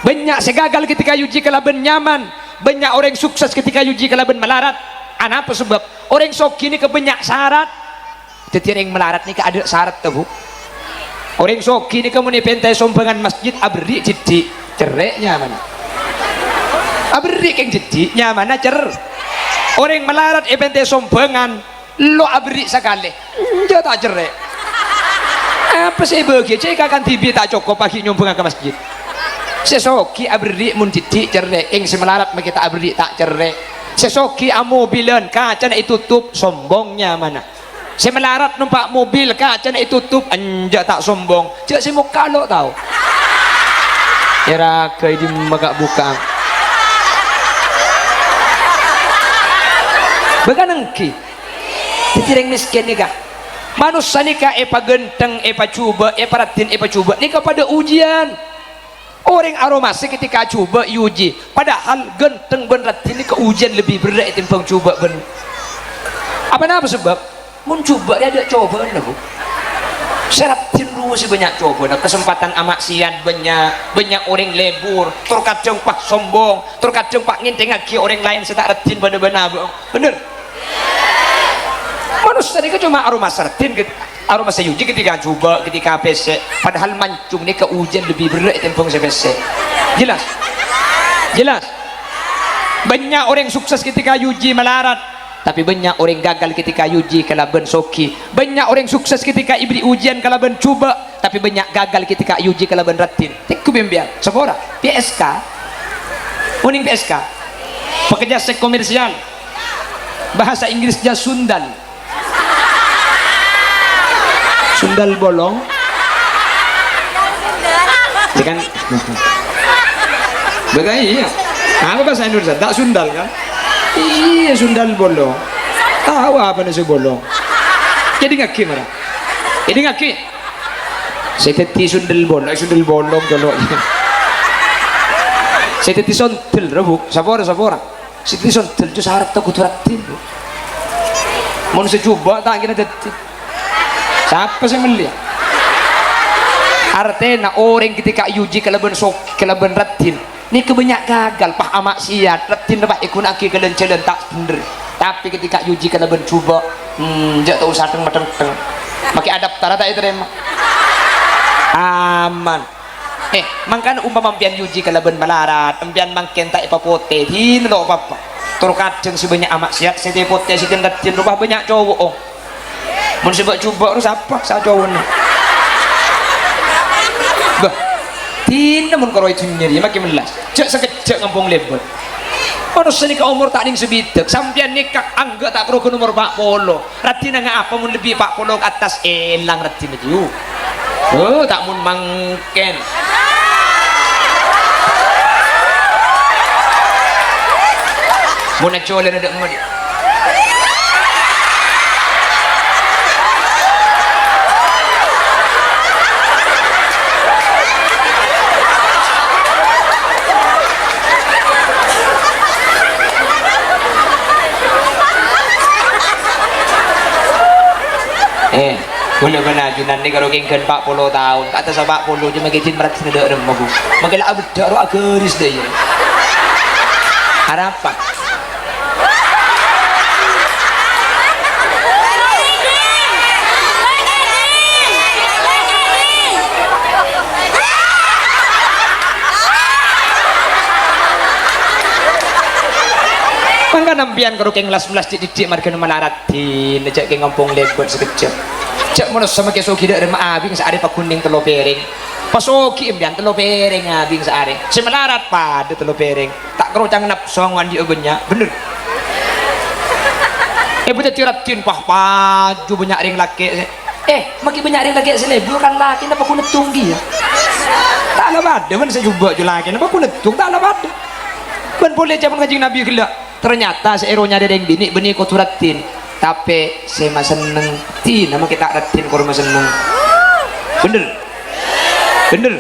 Bânnya' sè gagal ketika èuji kalabân nyaman, bânnya' orèng sukses ketika èuji kalabân malarat. Anapa sabâb? Orèng soghi nèka bânnya' sarat. Dhâddhi, orèng malarat nèka adâ' sarat, ta, Bu? Orèng soghi nèka mon èpènta'è sombhângan masjid, aberri' dhiddhi', cerrè' nyamana. Aberri' kèng dhiddhi', nyamana cer-, orèng malarat èpènta'è sombhângan, lo' aberri' sakalè, enjâ' ta' cerrè'. Apa sè èbâghi? Cè' kakan dhibi' ta' cokop aghi' nyombhângnga ka masjid. Sè soghi aberri' mon dhiddhi' cerrè', kèng sè malarat makè ta' aberri' ta' cerrè'. Sè soghi amobilan, kacana ètotop, sombong nyamana. Sè malarat nompa' mobil, kacana ètotop, enjâ' ta' sombong. Jâ' sè mokka' lo' tao. Èraghâi dimma ka' buka'an. Bâkana èngghi. Dhâddhi rèng mèskèn nèka. Manossa nèka èpaghântheng, èpajhubâ', èparaddhin, èpajhubâ'. Nèka padâ ujiyân. Orèng aromasa ketika jhubâ' èuji, padahal ghântheng bân raddhin nèka ujiyân lebbi berrâ' ètèmbhâng jhubâ' bân. Apa napa sabâb? Mon jhubâ' rèya adâ' cobâna, Bu. Sè raddhin rowa sè bânnya' cobâna, kasempadhân ama'siyat bânnya', bânnya' orèng lebur, tor kadhâng pas sombong, tor kadhâng pas ngènthèngngaghi orèng laèn sè ta' raddhin bân-, bân abâ'. Bhender? Manossa nèka coma aromasa raddhin, ket-, aromasa èuji ketika jhubâ', ketika pèssè. Padahal manjung nèka ujiyân lebbi berrâ' ètèmbhâng sè pèssè. Jelas? Jelas? Bânnya' orèng sukses ketika èuji malarat, tapè bânnya' orèng gagal ketika èuji kalabân soghi. Bânnya' orèng sukses ketika èberri' ujiyân kalabân jhubâ', tapè bânnya' gagal ketika èuji kalabân raddhin. Tèngghu bi' sampèyan, sapora? P S K? Onèng P S K? Pekerja seks komersial. Bahasa Inggrisnya sundal. Sundal bolong. Ya kan? Betul, iya. Apa bahasa Indonesia? Tak sundal, kan? Iya, sundal bolong. Tao apa nih sè bolong? Èdingngaghi mara. Èdingngaghi. Sè dhâddhi sundal bolong, eh, sundal bolong, colok. Sè dhâddhi sondel, rèbu. Sapora, sapora. Sè dhâddhi sondel jâ' sarat ta' kodhu raddhin, Bu. Mon sè jhubâ' ta' kèra dhâddhi. Sapa sè mellè? Artèna orèng ketika èuji kalabân sok-, kalabân raddhin, nèka bânnya' gagal, pas amaksiat, raddhin pas èghuna'aghi ka lan-jhâlân ta' bhendher. Tapè ketika èuji kalabân jhubâ', hmm, jhâ' ta' osa thèng-mathèngthèng. Makè adaptar ta' ètarèma. Aman. Eh, mangkana umpama empèyan èuji kalabân malarat, empèyan mangkèn ta' èpapotè, dinah lo' papa. Tor kadhâng sè bânnya' amaksiat, sè èpotè sè dhân raddhin, ropa bânnya' cowo', oh. Mon sè bâ'-jhubâ' ro sapa, sa cowona. Bâh, dinah mon karo è dhunnya rèya, makè mellas. Jhâ' sakejjhâ' ngampong lèbât. Manossa nèka omor ta' nèng sabidhâk, sampèyan nèka angghâ' ta' karo ghun omor empa' polo. Raddhinna nga' apa mon lebbi empa' polo ka attas èlang raddhinna, Ju? Oh, ta' mon mangkèn. Mon ajhâlâna dâ' emma, Ju. Eh, ghulâ bân ajunan nèka ro kèng ghân empa' polo taon, ka attas empa' polo coma kèdin maraddhin dâ' remma, Bu. Mangkè la abeddhâ' ro aghâris dâ' iyâ. Arapa? Mangkana empèyan karo kèng las-mellas dhâ'-, dhâ' marghâna malarat. Dinah jhâ' kèng ngampong lèbât sakejjhâ'. Jhâ' manossa makè soghi dâ' remma abing saarè paghun nèng tello pèrèng. Pasoghi empèyan tello pèrèng abing saarè. Sè malarat padâ tello pèrèng. Ta' karo cang napso ngoan dhi' bânnya', bhender. Èbu dhâddhi raddhin, pah, paju bânnya' rèng lakè'. Eh, makè bânnya' rèng lakè' sè lebur kan lakèna paghun neddhung dhiyâ. Ta' la padâ bân sè jhubâ' jhu lakèna paghun neddhung, ta' la padâ. Bân polè jhâman Kanjeng Nabi ghellâ'. Ternyata sè èro nyarè rèng binè' bânnè kodhu raddhin. Tapè sè masenneng, dinah makè ta' raddhin kor masenneng. Bhender? Bhender?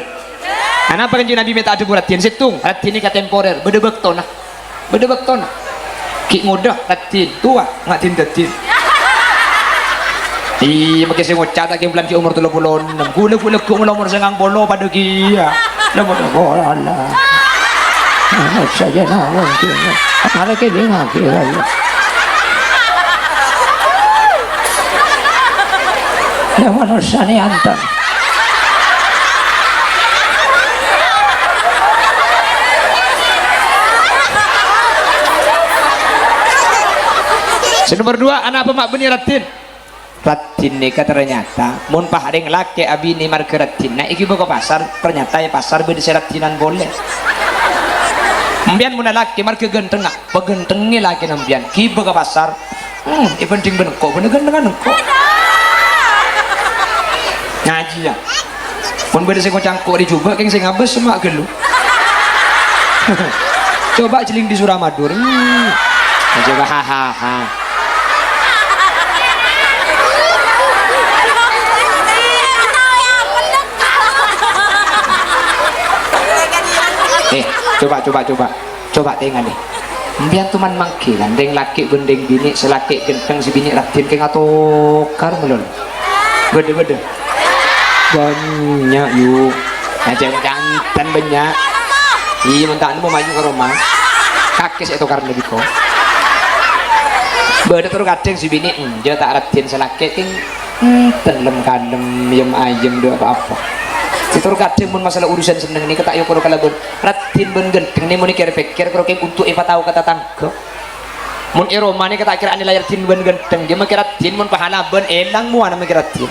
Anapa Kanjeng Nabi mè' ta' adhâbu raddhin? Sèttong, raddhin nèka temporer, bâdâ bâktona. Bâdâ bâktona. Ghi' ngodâ raddhin, towa, nga' din-dâddin. Iyâ, makè sè ngoca' ta' kèng bulân ghi' omor tello polo ennem. Ghulâ ghu-, lagghu' mon omor sangang polo padâ kèya. Lah, padâ polo, Allah. Manossa jhâ' nawang kèya. Arè kèdingngaghi, Allah. Lah, manossa nèantan. Sè nomor dua, anapa ma' bânnè raddhin? Raddhin nèka ternyata, mon pas rèng lakè' abinè marghâ raddhinna èghibâ ka pasar, ternyata è pasar bâdâ sè raddhinan polè. Empèyan mon lakè' marghâ ghântengnga, paghântengnga lakèna empèyan, ghibâ ka pasar, hmm, èbhândhing bân engko', bânnè ghântengnga engko'. Ngajhi, yâ. Mon bâdâ sè ngoca' engko' rè jhubâ', kèng sè ngabâs semma' ghâllu. Coba jhelling di Suramadu. Hmm. Coba, ha, ha, ha. Eh, coba, coba, coba. Coba tèngalè. Empèyan toman mangghi, kan, rèng lakè' bân rèng binè', sè lakè' ghântheng, sè binè' raddhin, kèng atokar malolo. Bâdâ, bâdâ. Bânnya', yu. Ajhâ' janten bânnya'. Iyâ, mon ta' nemmo mayu ka roma. Kakè sè ètokarna bi' engko'. Bâdâ tor kadhâng sè binè', enjâ' ta' raddhin sè lakè', kèng enten lem-kalem, yem-ayem, dhu apa-apa. Sè tor kadhâng mon masalah urusan senneng nèka ta' èokor kalabân raddhin bân ghântheng, nè mon èkèr-pèkkèr karo kèng untuk èpatao ka tatangghâ. Mon è roma nèka ta' kèra anèlay raddhin bân ghântheng, jhâ' makè raddhin mon pahala bân èlang mowana makè raddhin.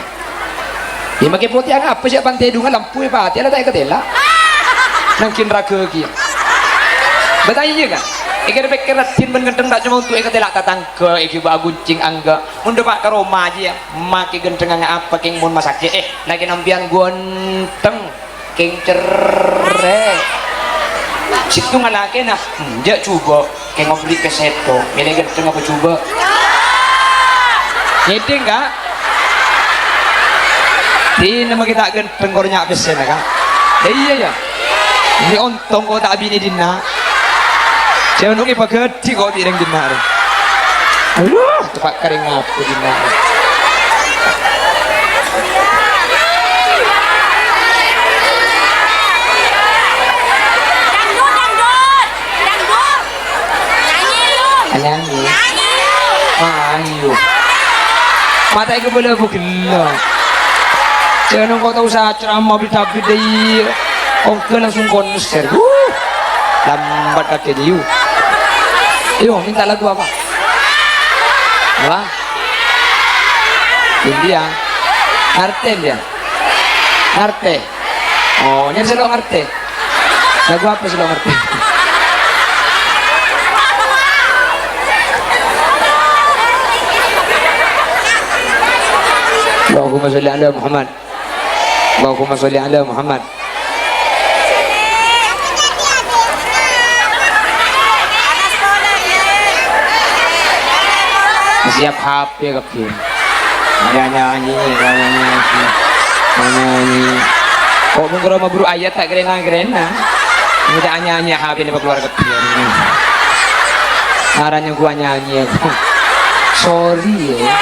Yâ makè potè'an apa sè pantè dhungan lampu èpatè'an la ta' èkatèla'. Nangghing raghâ kèya. Bâta iyâ, kan? Èkèr-pèkkèr raddhin bân ghântheng ta' coma untuk èkatèla' tatangghâ, èghibâ aghunjhing angghâ. Mon dâpa' ka roma jiyâ, makè ghânthengnga apa kèng mon masakè', eh, lakèna empèyan ghântheng. Kèng cerrè'. Sèttong lakèna, enjâ' jhubâ', kèng oberri' pèssè sèttong, mèlè ghântheng apa jhubâ'? Ngèdhing, Ka'? Dinah makè ta' ghântheng kor nya' pèssèna, Ka'? Iyâ, yâ. Ini ontong ko' ta' abinè dinna'. Jhâ' nongè paghâdhi ko' bi' rèng dinna' rè. Aduh, tepa' karè ngapa dinna'. Mata'è kabâlâ bu ghellâ'. Jhâ' nongko tao sacerama bit-abit dâi. Ongghâ langsung konser. Wuh. Lambat kakè liyu. Ayo, minta lagu apa? Apa? India. Ngartè, India? Ngartè? Oh, nyèn sè lo' ngartè. Lagu apa sè lo' ngartè? Allahumma sholli ala Muhammad. Allahumma sholli ala Muhammad. Siap H P kabbhi. Nyanyi, nyanyi, nyanyi. Kok mung karo mabruk ayat ta' kèra-kèra. Ini ta' nyanyi H P ini keluar kabbhi. Marah nyenggu nyanyi aku. Sorry ya.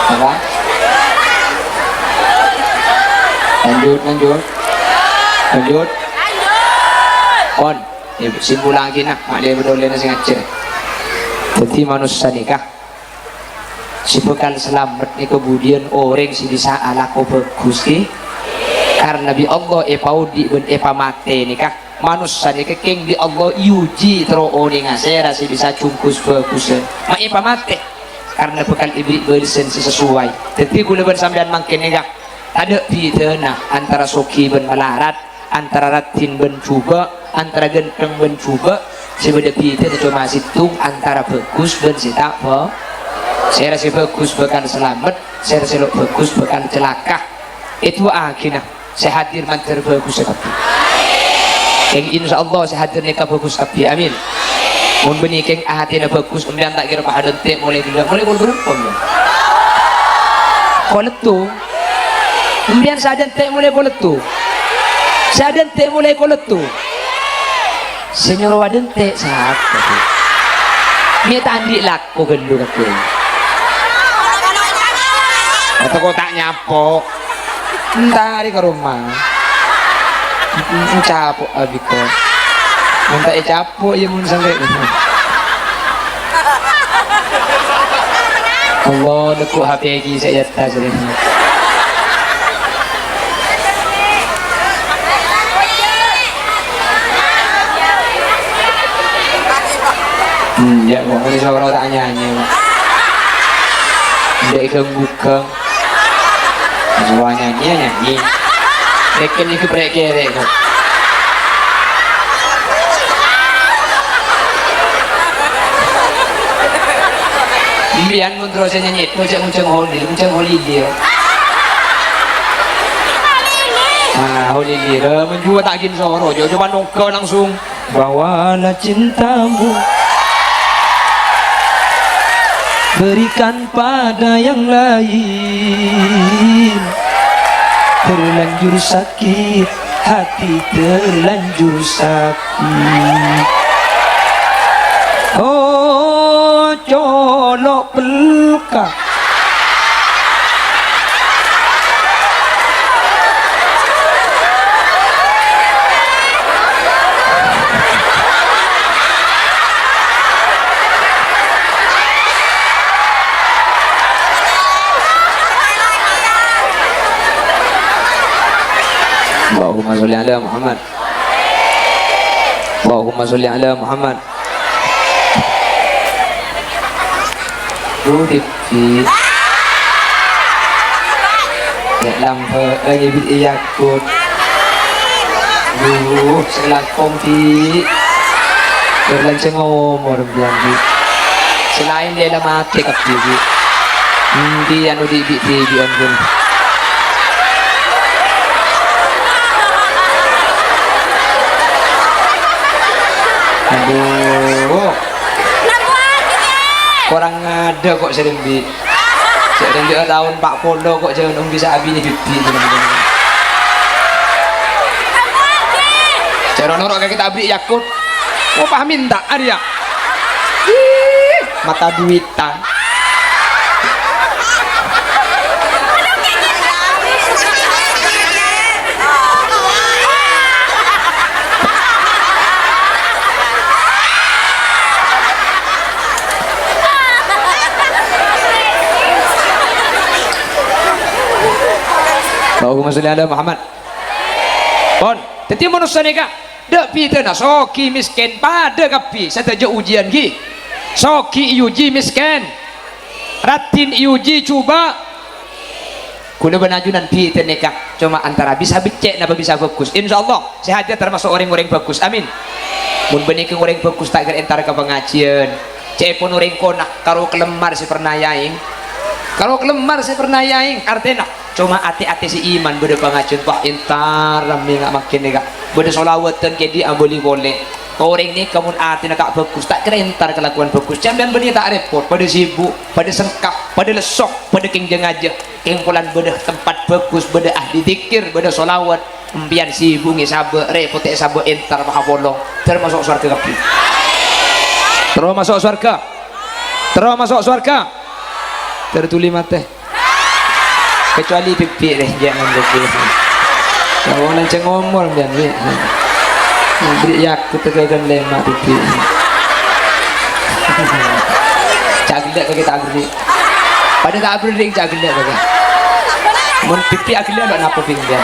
Apa? Lanjut, lanjut. Lanjut. Pon. Ya, simpulaghi, nah, ma'lè bâdâ ollèna sè ngajhâr. Dhâddhi, manossa nèka sè bhâkal salamet nèka budiyân orèng sè bisa alako bhâghus, ghi? Karna bi' Allah èpaodi' bân èpamatè nèka, manossa nèka kèng bi' Allah èojhi terro onènga sèra sè bisa jhungkus bhâghussân. Ma' èpamatè, karna bhâkal èberri' bâlessan sè sasoway. Dhâddhi, kaulâ bân sampèyan mangkèn nèka tadâ' bhidhâna antara soghi bân malarat, antara raddhin bân jhubâ', antara ghântheng bân jhubâ', sè bâdâ bhidhâna coma sèttong, antara bhâghus bân sè ta' bhâ-, sèra sè bhâghus bhâkal salamet, sèra sè lo' bhâghus bhâkal calaka. Èdu'aaghina sè hadir mandhâr bhâghussa kabbhi. Kèng, insyaallah, sè hadir nèka bhâghus kabbhi. Amin. Mon bânnè kèng atèna bhâghus, sampèyan ta' kèra pas adântè' molaè ghellâ', molaè pon bârâmpa, ya? Koletto. Sampèyan sè adântè' molaè koletto. Sè adântè' molaè koletto. Sè nyoro adântè' sapa, Bu? Mè' ta' andi' lako ghâllu kakè. Atau kok ta' nyapo'? Entari ka roma. Encapo' abito. Mon ta' ècapo', iyâ mon sangkè'. Allah, nekko' H P ghi sè è attas rè. Hmm, ya, kok muni soro ta' nyanyi. Ndek gang-bugang. Semua nyanyi, ya nyanyi. Reken iki prek kere kok. Mbiyan mun terus nyanyi, ngujang-ngujang Holil, ngujang Holil dia. Ah, Holil dia. Menjua tak gin soro, jo coba nongko langsung. Bawalah cintamu, berikan pada yang lain. Terlanjur sakit hati, terlanjur sakit. Oh, colo' pelka. Allahumma sholli ala Muhammad. Allahumma sholli ala Muhammad. Duh, Bi'. Ya, lampa lagi Bi' Yakut. Duh, sè langkong, Bi'. Berlanjut umur, bilang, Bi'. Selain dia lah mati, Kak, Bi'. Endi anu di, di, di, di, ampun. Aduh. Korang ngadâ' kok sè rembi'. Sè rembi' taon empat puluh kok jhâ' nunggu bisa abinè bibbi'. Cara noro' kakè tabrik Yakut. Oh, paham minta, Arya. Ih, mata duitan. Allahumma sholli ala Muhammad. Pon, dhâddhi manossa nèka, dâ' bhidhâna soghi mèskèn padâ kabbhi, sadhâjâ ujiân ghi. Soghi èuji mèskèn. Raddhin èuji jhubâ'. Kaulâ bân ajunan bhidhâ nèka, coma antara bisa beccè' napa bisa bhâghus. Insyaallah, sè hajât tamaso' orèng-orèng bhâghus. Amin. Mon bânnè kèng orèng bhâghus ta' kèra entar ka pangajiân. Ca'èpon orèng kona, karo kalemmar sè pernah èaèng. Karo kalemmar sè pernah èaèng, artèna coma atè-atè sè iman bâdâ pangajiân, wah, entar rammè nga' mangkèn nèka. Bâdâ sholawatan kèdhi abâli polè. Orèng nèka mon atèna ta' bhâghus, ta' kèra entar kalakowan bhâghus. Sampèyan bânnè ta' rèpot, padâ sibuk, padâ sengka, padâ lesso, padâ kèng jâ-ngajâ. Kèng polana bâdâ tempat bhâghus, bâdâ ahli dzikir, bâdâ sholawat. Empèyan sibuk ngèsabâ', rèpot èsabâ' entar apolong. Terro maso' sowarghâ kabbhi. Terro maso' sowarghâ. Terro maso' sowarghâ. Terro dhuli matè. Kecuali Bibi deh, jangan Bibi. Ya, wong lanjhâng omor, Bibi. Beri yakut tegagan lema, Bibi. Cak gellâ' bagi tak beri. Padâ tak beri, cak gellâ' bagi. Mon Bibi agellâ' lo' napa, Bing, ya?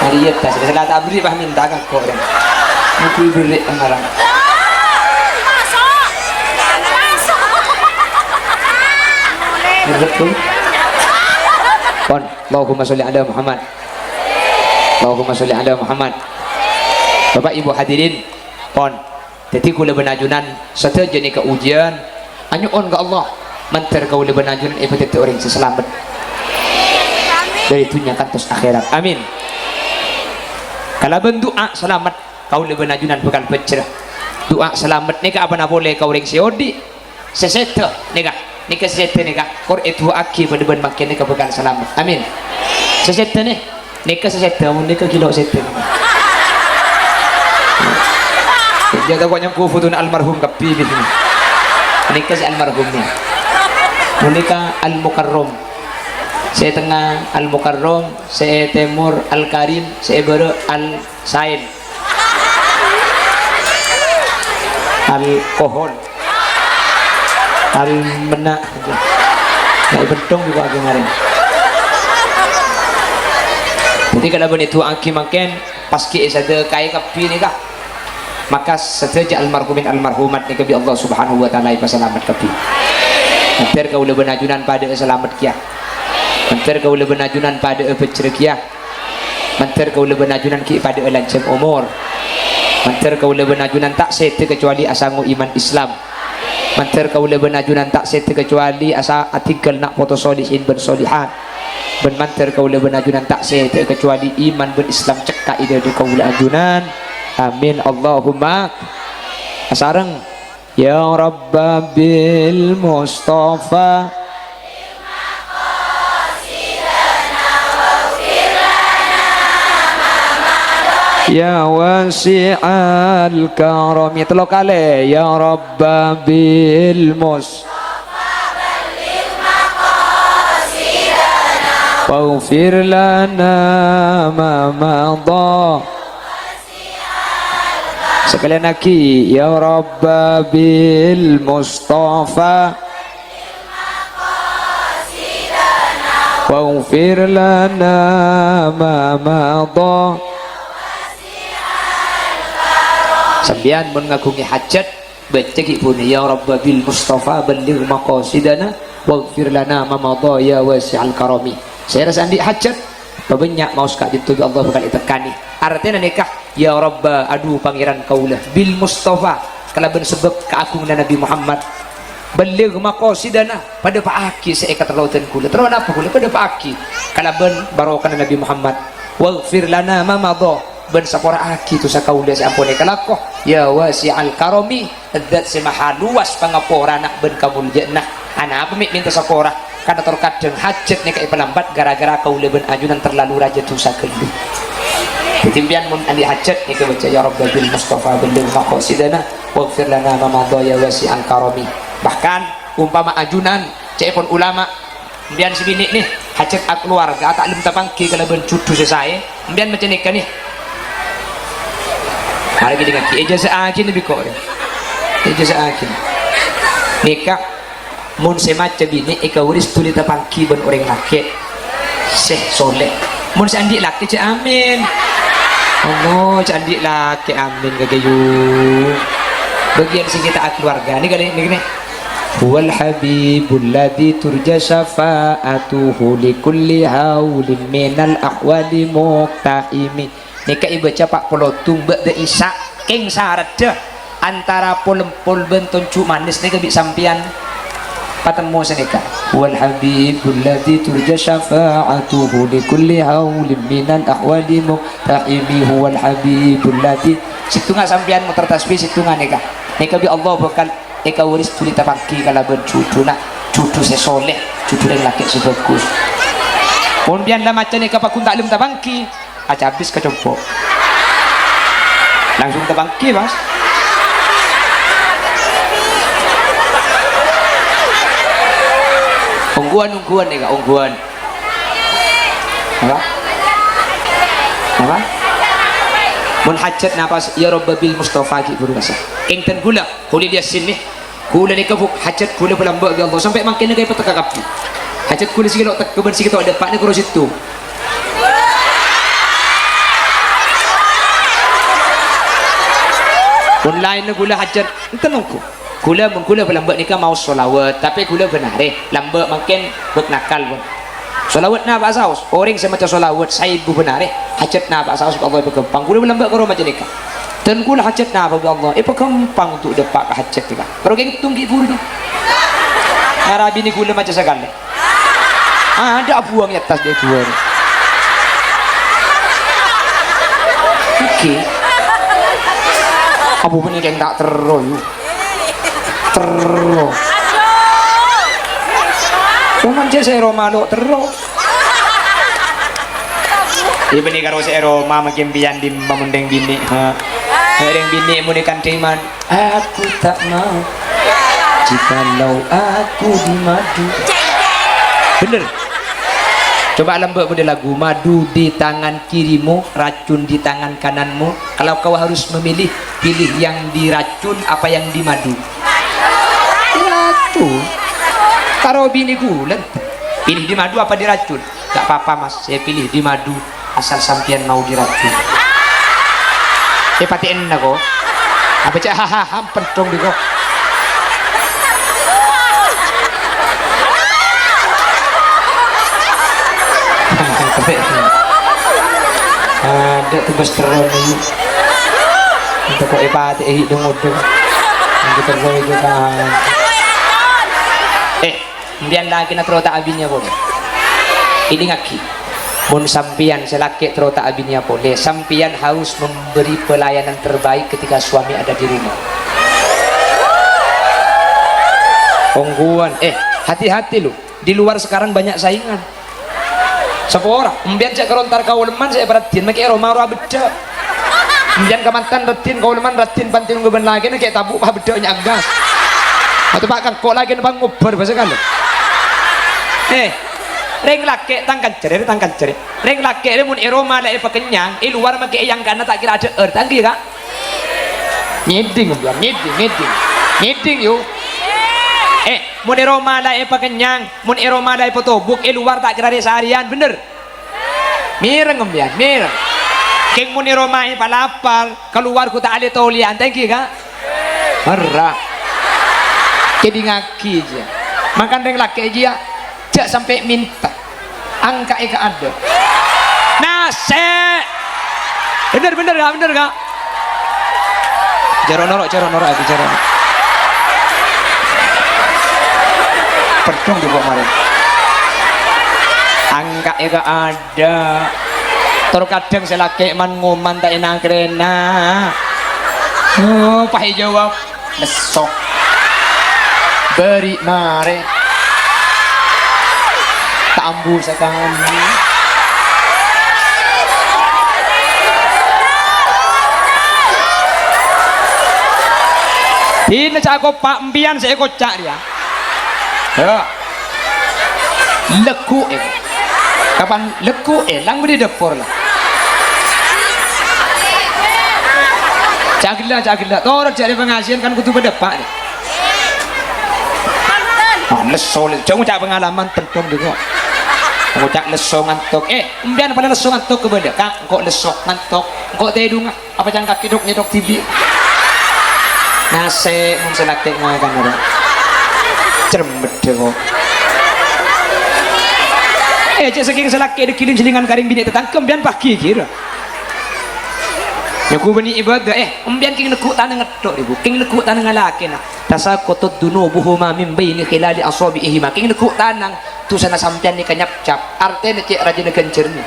Ariyet tas, sala ta' aberri' pas minta ka ko' rèng. Mungkin berri' ka ngarang. Ngerti? Pon, Allahumma sholli ala Muhammad. Allahumma sholli ala Muhammad. Bapak Ibu hadirin, pon. Dhâddhi kaulâ bân ajunan sadhâjâ nèka ujiyân, anyo'on ka Allah, mandhâr kaulâ bân ajunan èpadhâddhi orèng sè salamet dhâri dhunnya kantos akhèrat. Amin. Kalabân du'a salamet, kaulâ bân ajunan bhâkal bhâjjhrâ. Du'a salamet nèka apana polè ka orèng sè odi', sè sèdhâ nèka. Nèka sè sèdhâ nèka, kor èdu'aaghi padâ bân mangkèn nèka bhâkal salamet. Amin. Sè sèdhâ nè-, nèka sè sèdhâ, mon nèka ghi' lo' sèdhâ. Iyâ, ta' kok nyangko fotona almarhum kabbhi, bi. Nèka sè almarhum nè. Mon nèka Al-Mukarram. Sè tengnga Al-Mukarram, sè tèmor Al-Karim, sè bârâ' Al- Sain. Alkohol. Almena. Nah, bentong juga lagi kemarin. Jadi, kalau begitu, angki mangkèn, pas ki sadhâjâ kaè kabbhi nèka. Maka sadhâjâ almarhumin almarhumat nèka bi' Allah Subhanahu wa Ta'ala èpasalamet kabbhi. Mandhâr kaulâ bân ajunan padâ salamet kèya. Mandhâr kaulâ bân ajunan padâ bhâjjhrâ kèya. Mandhâr kaulâ bân ajunan ghi' padâ'â lanjhâng omor. Mandhâr kaulâ bân ajunan ta' sèdhâ kacobâli asango iman Islam. Mandhâr kaulâ bân ajunan ta' sèdhâ kacobâli asa-, adhinggâl na' poto solihin bân solihat. Bân mandhâr kaulâ bân ajunan ta' sèdhâ kacobâli iman bân Islam cekka' è dâddi kaulâ ajunan. Amin. Allahumma. Asareng. Ya Rabba bil Mustafa. Ya wasi'al karami. Tello kalè. Ya Rabba bil Mustafa. Waghfir lana ma madha. Sakalèyan aghi, ya Rabba bil Mustafa. Waghfir lana ma madha. Sampèyan mon ngaghungè hajat, bâca ghi' bunè, "Ya Rabba bil Mustafa balligh maqasidana, waghfir lana ma madha ya wasi'al karami." Sèra sè andi' hajat, pabânnya' maos ka'dinto bi' Allah bhâkal ètekkanè. Artèna nèka, "Ya Rabba, adhu Pangèran kaulâ, bil Mustafa, kalabân sabâb kaagunganna Nabbhi Muhammad, balligh maqasidana, padâpa'aghi sè èkaterrowaghi kaulâ." Terro napa kaulâ? Padâpa'aghi kalabân barokana Nabbhi Muhammad. "Waghfir lana ma madha," bân sapora'aghi dhusa kaulâ sè ampon èkalako. "Ya wasi'al karami," Zat sè maha luwas pangaporana bân kamoljâ'ânna. Anapa mè' mènta sapora? Karna tor kadhâng hajat nèka èpalambat ghârâ-ghârâ kaulâ bân ajunan terlalu rajâ dhusa ghâllu. Dhâddhi, sampèyan mon andi' hajat nèka bâca, "Ya Rabba bil Mustafa balligh maqasidana, waghfir lana ma madha ya wasi'al karami." Bahkan, ompama ajunan, ca'èpon ulama, Sampèyan sè binè' nè, hajat akalowarga, ta' lem tapangghi kalabân jhudhu sè saè. Sampèyan maca nèka nè. Mara ghi' dingngaghi, èjâsa'aghi nèka bi' ko'. Èjâsa'aghi. Nèka, mon sè maca binè' èkawaris dhuli tapangghi bân orèng lakè' sè soleh. Mon sè andi' lakè' jhâ' amin. Allah, jhâ' andi' lakè' amin ka ghâyu. Bâgiyân sè ghi' ta' akaluwarga. Nèka, nèka, nèka. Huwal habibul ladzi turja syafa'atuhu li kulli haulin minal ahwali muqtahimi. Nèka èbâca pa' polo dhu bâdâ Isya', kèng saradda antara pol-empol bân tonju' manis nèka bi' sampèyan patemmo sanèka. Wal habibul ladzi turja syafa'atuhu li kulli haulin minal ahwali muqtahimi huwal habibul ladzi. Sèttonga sampèyan moter tasbih, sèttonga nèka. Nèka bi' Allah bhâkal èkawaris dhuli tapangghi kalabân jhudhuna, jhudhu sè soleh, jhudhu rèng lakè' sè bhâghus. Mon bâ'na la maca nèka pagghun ta' lem tapangghi, acabis ka compo'. Langsung tapangghi, Mas. Ongghuwân, ongghuwân nèka, ongghuwân. Apa? Apa? Mon hajat napa, ya Rabba bil Mustafa ghi' buru kasa. Ènten ghulâ, Kholil Yasin nè. Ghulâ nèka, Bu, hajat ghulâ èpalambâ' bi' Allah, sampè' mangkèn nèka èpateka kabbhi. Hajat ghulâ sè kèlo' teka bân sè kèto' dâpa' nèka karo sèttong. Mon laènna ghulâ hajat, enten ongghu. Ghulâ, mon ghulâ èpalambâ' nèka maos sholawat, tapè ghulâ bân arè, lambâ' mangkèn bâk nakal, pon. Sholawat napa saos? Orèng sè maca sholawat saèbu bân arè, hajat napa saos bi' Allah èpaghâmpang. Ghulâ èpalambâ' karo maca nèka. Dân ghulâ hajat napa bi' Allah èpaghâmpang untuk dâpa' ka hajat nèka. Karo kèng tunggi buru nèka. Ngarabini ghulâ maca sakalè. Adâ' abuwâng è attas dâ' duwâ. Oke. Abu bânnè kèng ta' terro, yu. Terro. Coma jâ' sè roma lo' terro. Iyâ bânnè karo sè roma makin piyan dimma mon rèng binè', ha. Rèng binè' monè kan dhiman. Aku tak mau jikalau aku dimadu. Bener. Coba lambâ' bâdâ lagu, madu di tangan kirimu, racun di tangan kananmu. Kalau kau harus memilih, pilih yang diracun apa yang dimadu? Diracun. Karo binè ghulâ. Pilih dimadu apa diracun? Gak apa-apa, Mas, saya pilih dimadu, asal sampèyan mau diracun. Eh, patè'enna, ko. Apa cè' hahaha, pentong di, ko. Adâ' tebas terro, nih. Untuk kok epatè'è, eh, dong-odong. Yang terro itu, kan. Eh, Sampèyan lakèna terro ta' abinèya polè. Èdingngaghi. Mon sampèyan sè lakè' terro ta' abinèya polè, sampèyan harus memberi pelayanan terbaik ketika suami ada di rumah. Ongghuwân, eh, hati-hati, lo. Di luar sekarang banyak saingan. Sapora, empèyan jhâ' karo entar kaolemman sè èparaddhin, makè è roma rowa beddhâ'. Empèyan kamantan raddhin, kaolemman raddhin panti ongghu bân lakèna kè' tabu' pabeddhâ' nyangga. Atau pa' kangko' lakèna pangobbhâr bâsa kalè. Eh, rèng lakè' tang kancèrè, tang kancèrè. Rèng lakè' rè mon è roma la èpakennyang, è lowar makè èyangkana ta' kèra adhâ'âr, ta' ènggi, Ka'? Ngèdhing, empèyan, ngèdhing, ngèdhing. Ngèdhing, yu. Eh, mon è roma la èpakennyang, mon è roma la èpatobuk, è lowar ta' kèra rè-sarèyan, bhender? Mèreng, empèyan, mèreng. Kèng mon è roma èpalapar, kalowar ghu ta' alè-tolèyan, ta' ènggi, Ka'? Merra. Kèdingngaghi, jiyâ. Makan rèng lakè', jiyâ, jhâ' sampè' mènta. Angka'è ka adâ'. Nasè'. Bhender, bhender, Ka', bhender, Ka'. Jhâ' ro', noro', jhâ' ro', noro', aku jhâ' ro'. Peddhong jhuko' marè. Angka'è ka adâ'. Tor kadhâng sè lakè' man-ngoman ta' ènang karèna. Oh, pas èjâwâb. Nesso'. Bâri' marè. Ta' ambu sakalè. Dinah ca' kopa' empèyan sè èkoca' rèya. Yâ. Leggu'è. Kapan leggu'è, lang bâdâ dâpor la. Ca'na ghellâ', ca'na ghellâ'. Torot jhâ' rèya pangajiyân kan kodhu padâ eppa', nè. Ah, lesso, le-, jhâ' ngoca' pangalaman, tentong jhughân. Ngoca' lesso ngantok. Eh, empèyan palèng lesso ngantok kabâlâ. Ka', engko' lesso ngantok. Engko' tèdungnga. Apa cangkak kèdhok-nyèdhok dhibi'? Nasè', mon sè lakè' ngakan apa? Cermet dâ' kok. Eh, cè' sakèng sè lakè' dâgghi' lèng-jhellingan ka rèng binè' tatangghâ, empèyan paghi kèra. Nyo'on bânnè ibâdâ, eh, empèyan kèng neggu' tanang ètto', Ibu. Kèng neggu' tanang lakèna. Tasaqatat dzunubuhuma min baini khilali asabi'ihima. Kèng neggu' tanang, dusana sampèyan nèka nyapcap. Artèna cè' rajâna ghânjhârânna.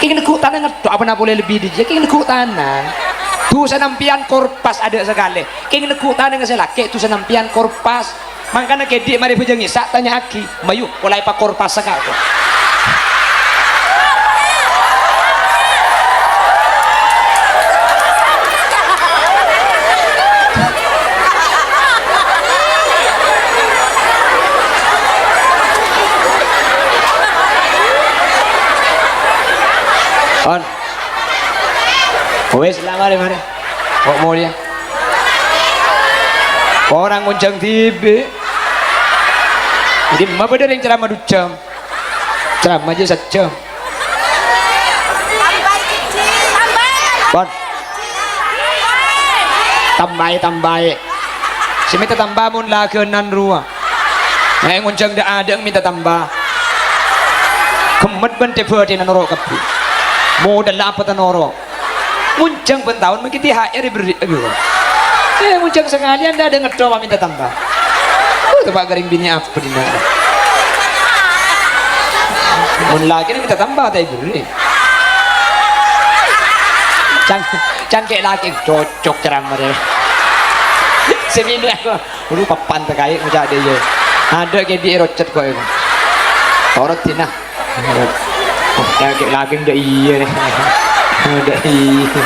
Kèng neggu' tanang ètto', apa polè lebbi dâjâ? Kèng neggu' tanang. Dusana empèyan korpas adâ' sakalè. Kèng neggu' tanang sè lakè', dusana empèyan korpas. Mangkana kèdhi' marè bhâjâng Isa, tanya'aghi, "Mayu, pola èpakorpasa, Ka'?" On. Wes, la marè, marè. Kok molja? Korang ngonjhâng dhibi'. Dimma bâdâ rèng ceramah du jam? Ceramah jâ' sajjhâm. Pon. Tambâi, tambâi. Sè mènta tambâ mon laghânan rowa. Ngonjhâng dâ'-adâ' mènta tambâ. Ghemmet bân dhâ-bâdhina noro' kabbhi. Modal apa ta' noro'? Ngonjhâng bân taon mangkè T H R èberri', aduh. Eh, ngonjhâng sakalèyan dâ'-adâ' ngetto' mènta tambâ. Uh, teppa' ka rèng binè' apa dinna'? Mon lakè mènta tambâ ta' èberri'. Can-, cangkè' lakè cocok ceramah rè. Sè binè' aku. Buru papan takaè ngoca' dâ' iyâ. Adâ' kèdhi' rocet kok, iyâ. Torot dina. Oh, ya, kè' laghi dâ' iyâ, nè. Dâ' iyâ.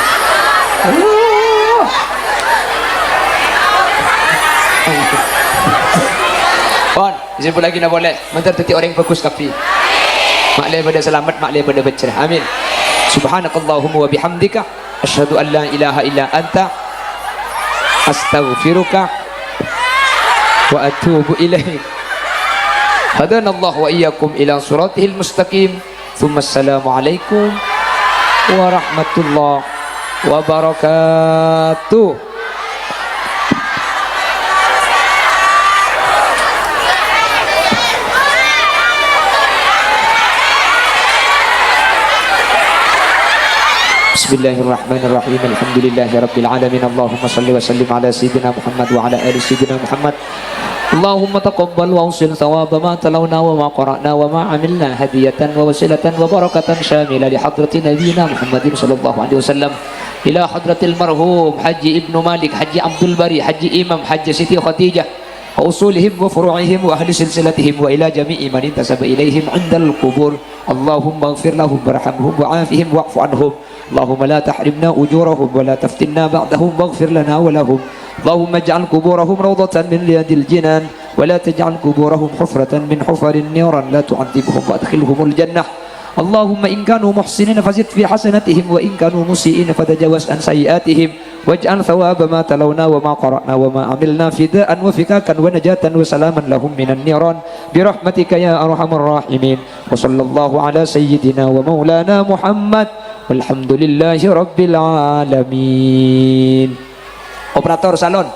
Pon, disimpul lagi na polè. Mandhâr dhâddhi orèng bhâghus kabbhi. Ma'lè padâ salamet, ma'lè padâ bhâjjhrâ. Amin. Subhanakallahumma wa bihamdika. Asyhadu an la ilaha illa anta, astaghfiruka wa atubu ilaik. Hadanallahu wa iyyakum ila siratihil mustaqim. Tsumma assalamu alaikum warahmatullahi wabarakatuh. Bismillahirrahmanirrahim. Alhamdulillahirabbil alamin. Allahumma shalli wa sallim ala sayyidina Muhammad wa ala ali sayyidina Muhammad. Allahumma taqabbal wa awsil thawaba ma talawna wa ma qara'na wa ma amilna hadiyatan wa wasilatan wa barakatan syamilah li hadrati nabiyyina Muhammadin sallallahu alaihi wasallam. Ila hadratil marhum Haji Ibnu Malik, Haji Abdul Bari, Haji Imam, Haji Siti Khadijah, wa usulihim wa furu'ihim wa ahli silsilatihim wa ila jami'i man intasaba ilaihim indal qubur. Allahumma ighfir lahum warhamhum wa'afihim wa'fu anhum. Allahumma la tahrimna ujurahum wa la taftinna ba'dahum waghfir lana wa lahum. Allahumma ij'al quburahum rawdatan min riyadil jinan wa la taj'al quburahum hufratan min hufarin niran, la tu'adzibhum wa adkhilhumul jannah. Allahumma in kanu muhsinin fazid fi hasanatihim wa in kanu musi'in fatajawaz an sayyi'atihim. Waj'al thawaba ma talawna wa ma qara'na wa ma amilna fidaan wa fikakan wa najatan wa salaman lahum minan niran. Bi rahmatika ya arhamar rahimin. Wa sallallahu ala sayyidina wa maulana Muhammad. Walhamdulillahi rabbil alamin. Operator salon.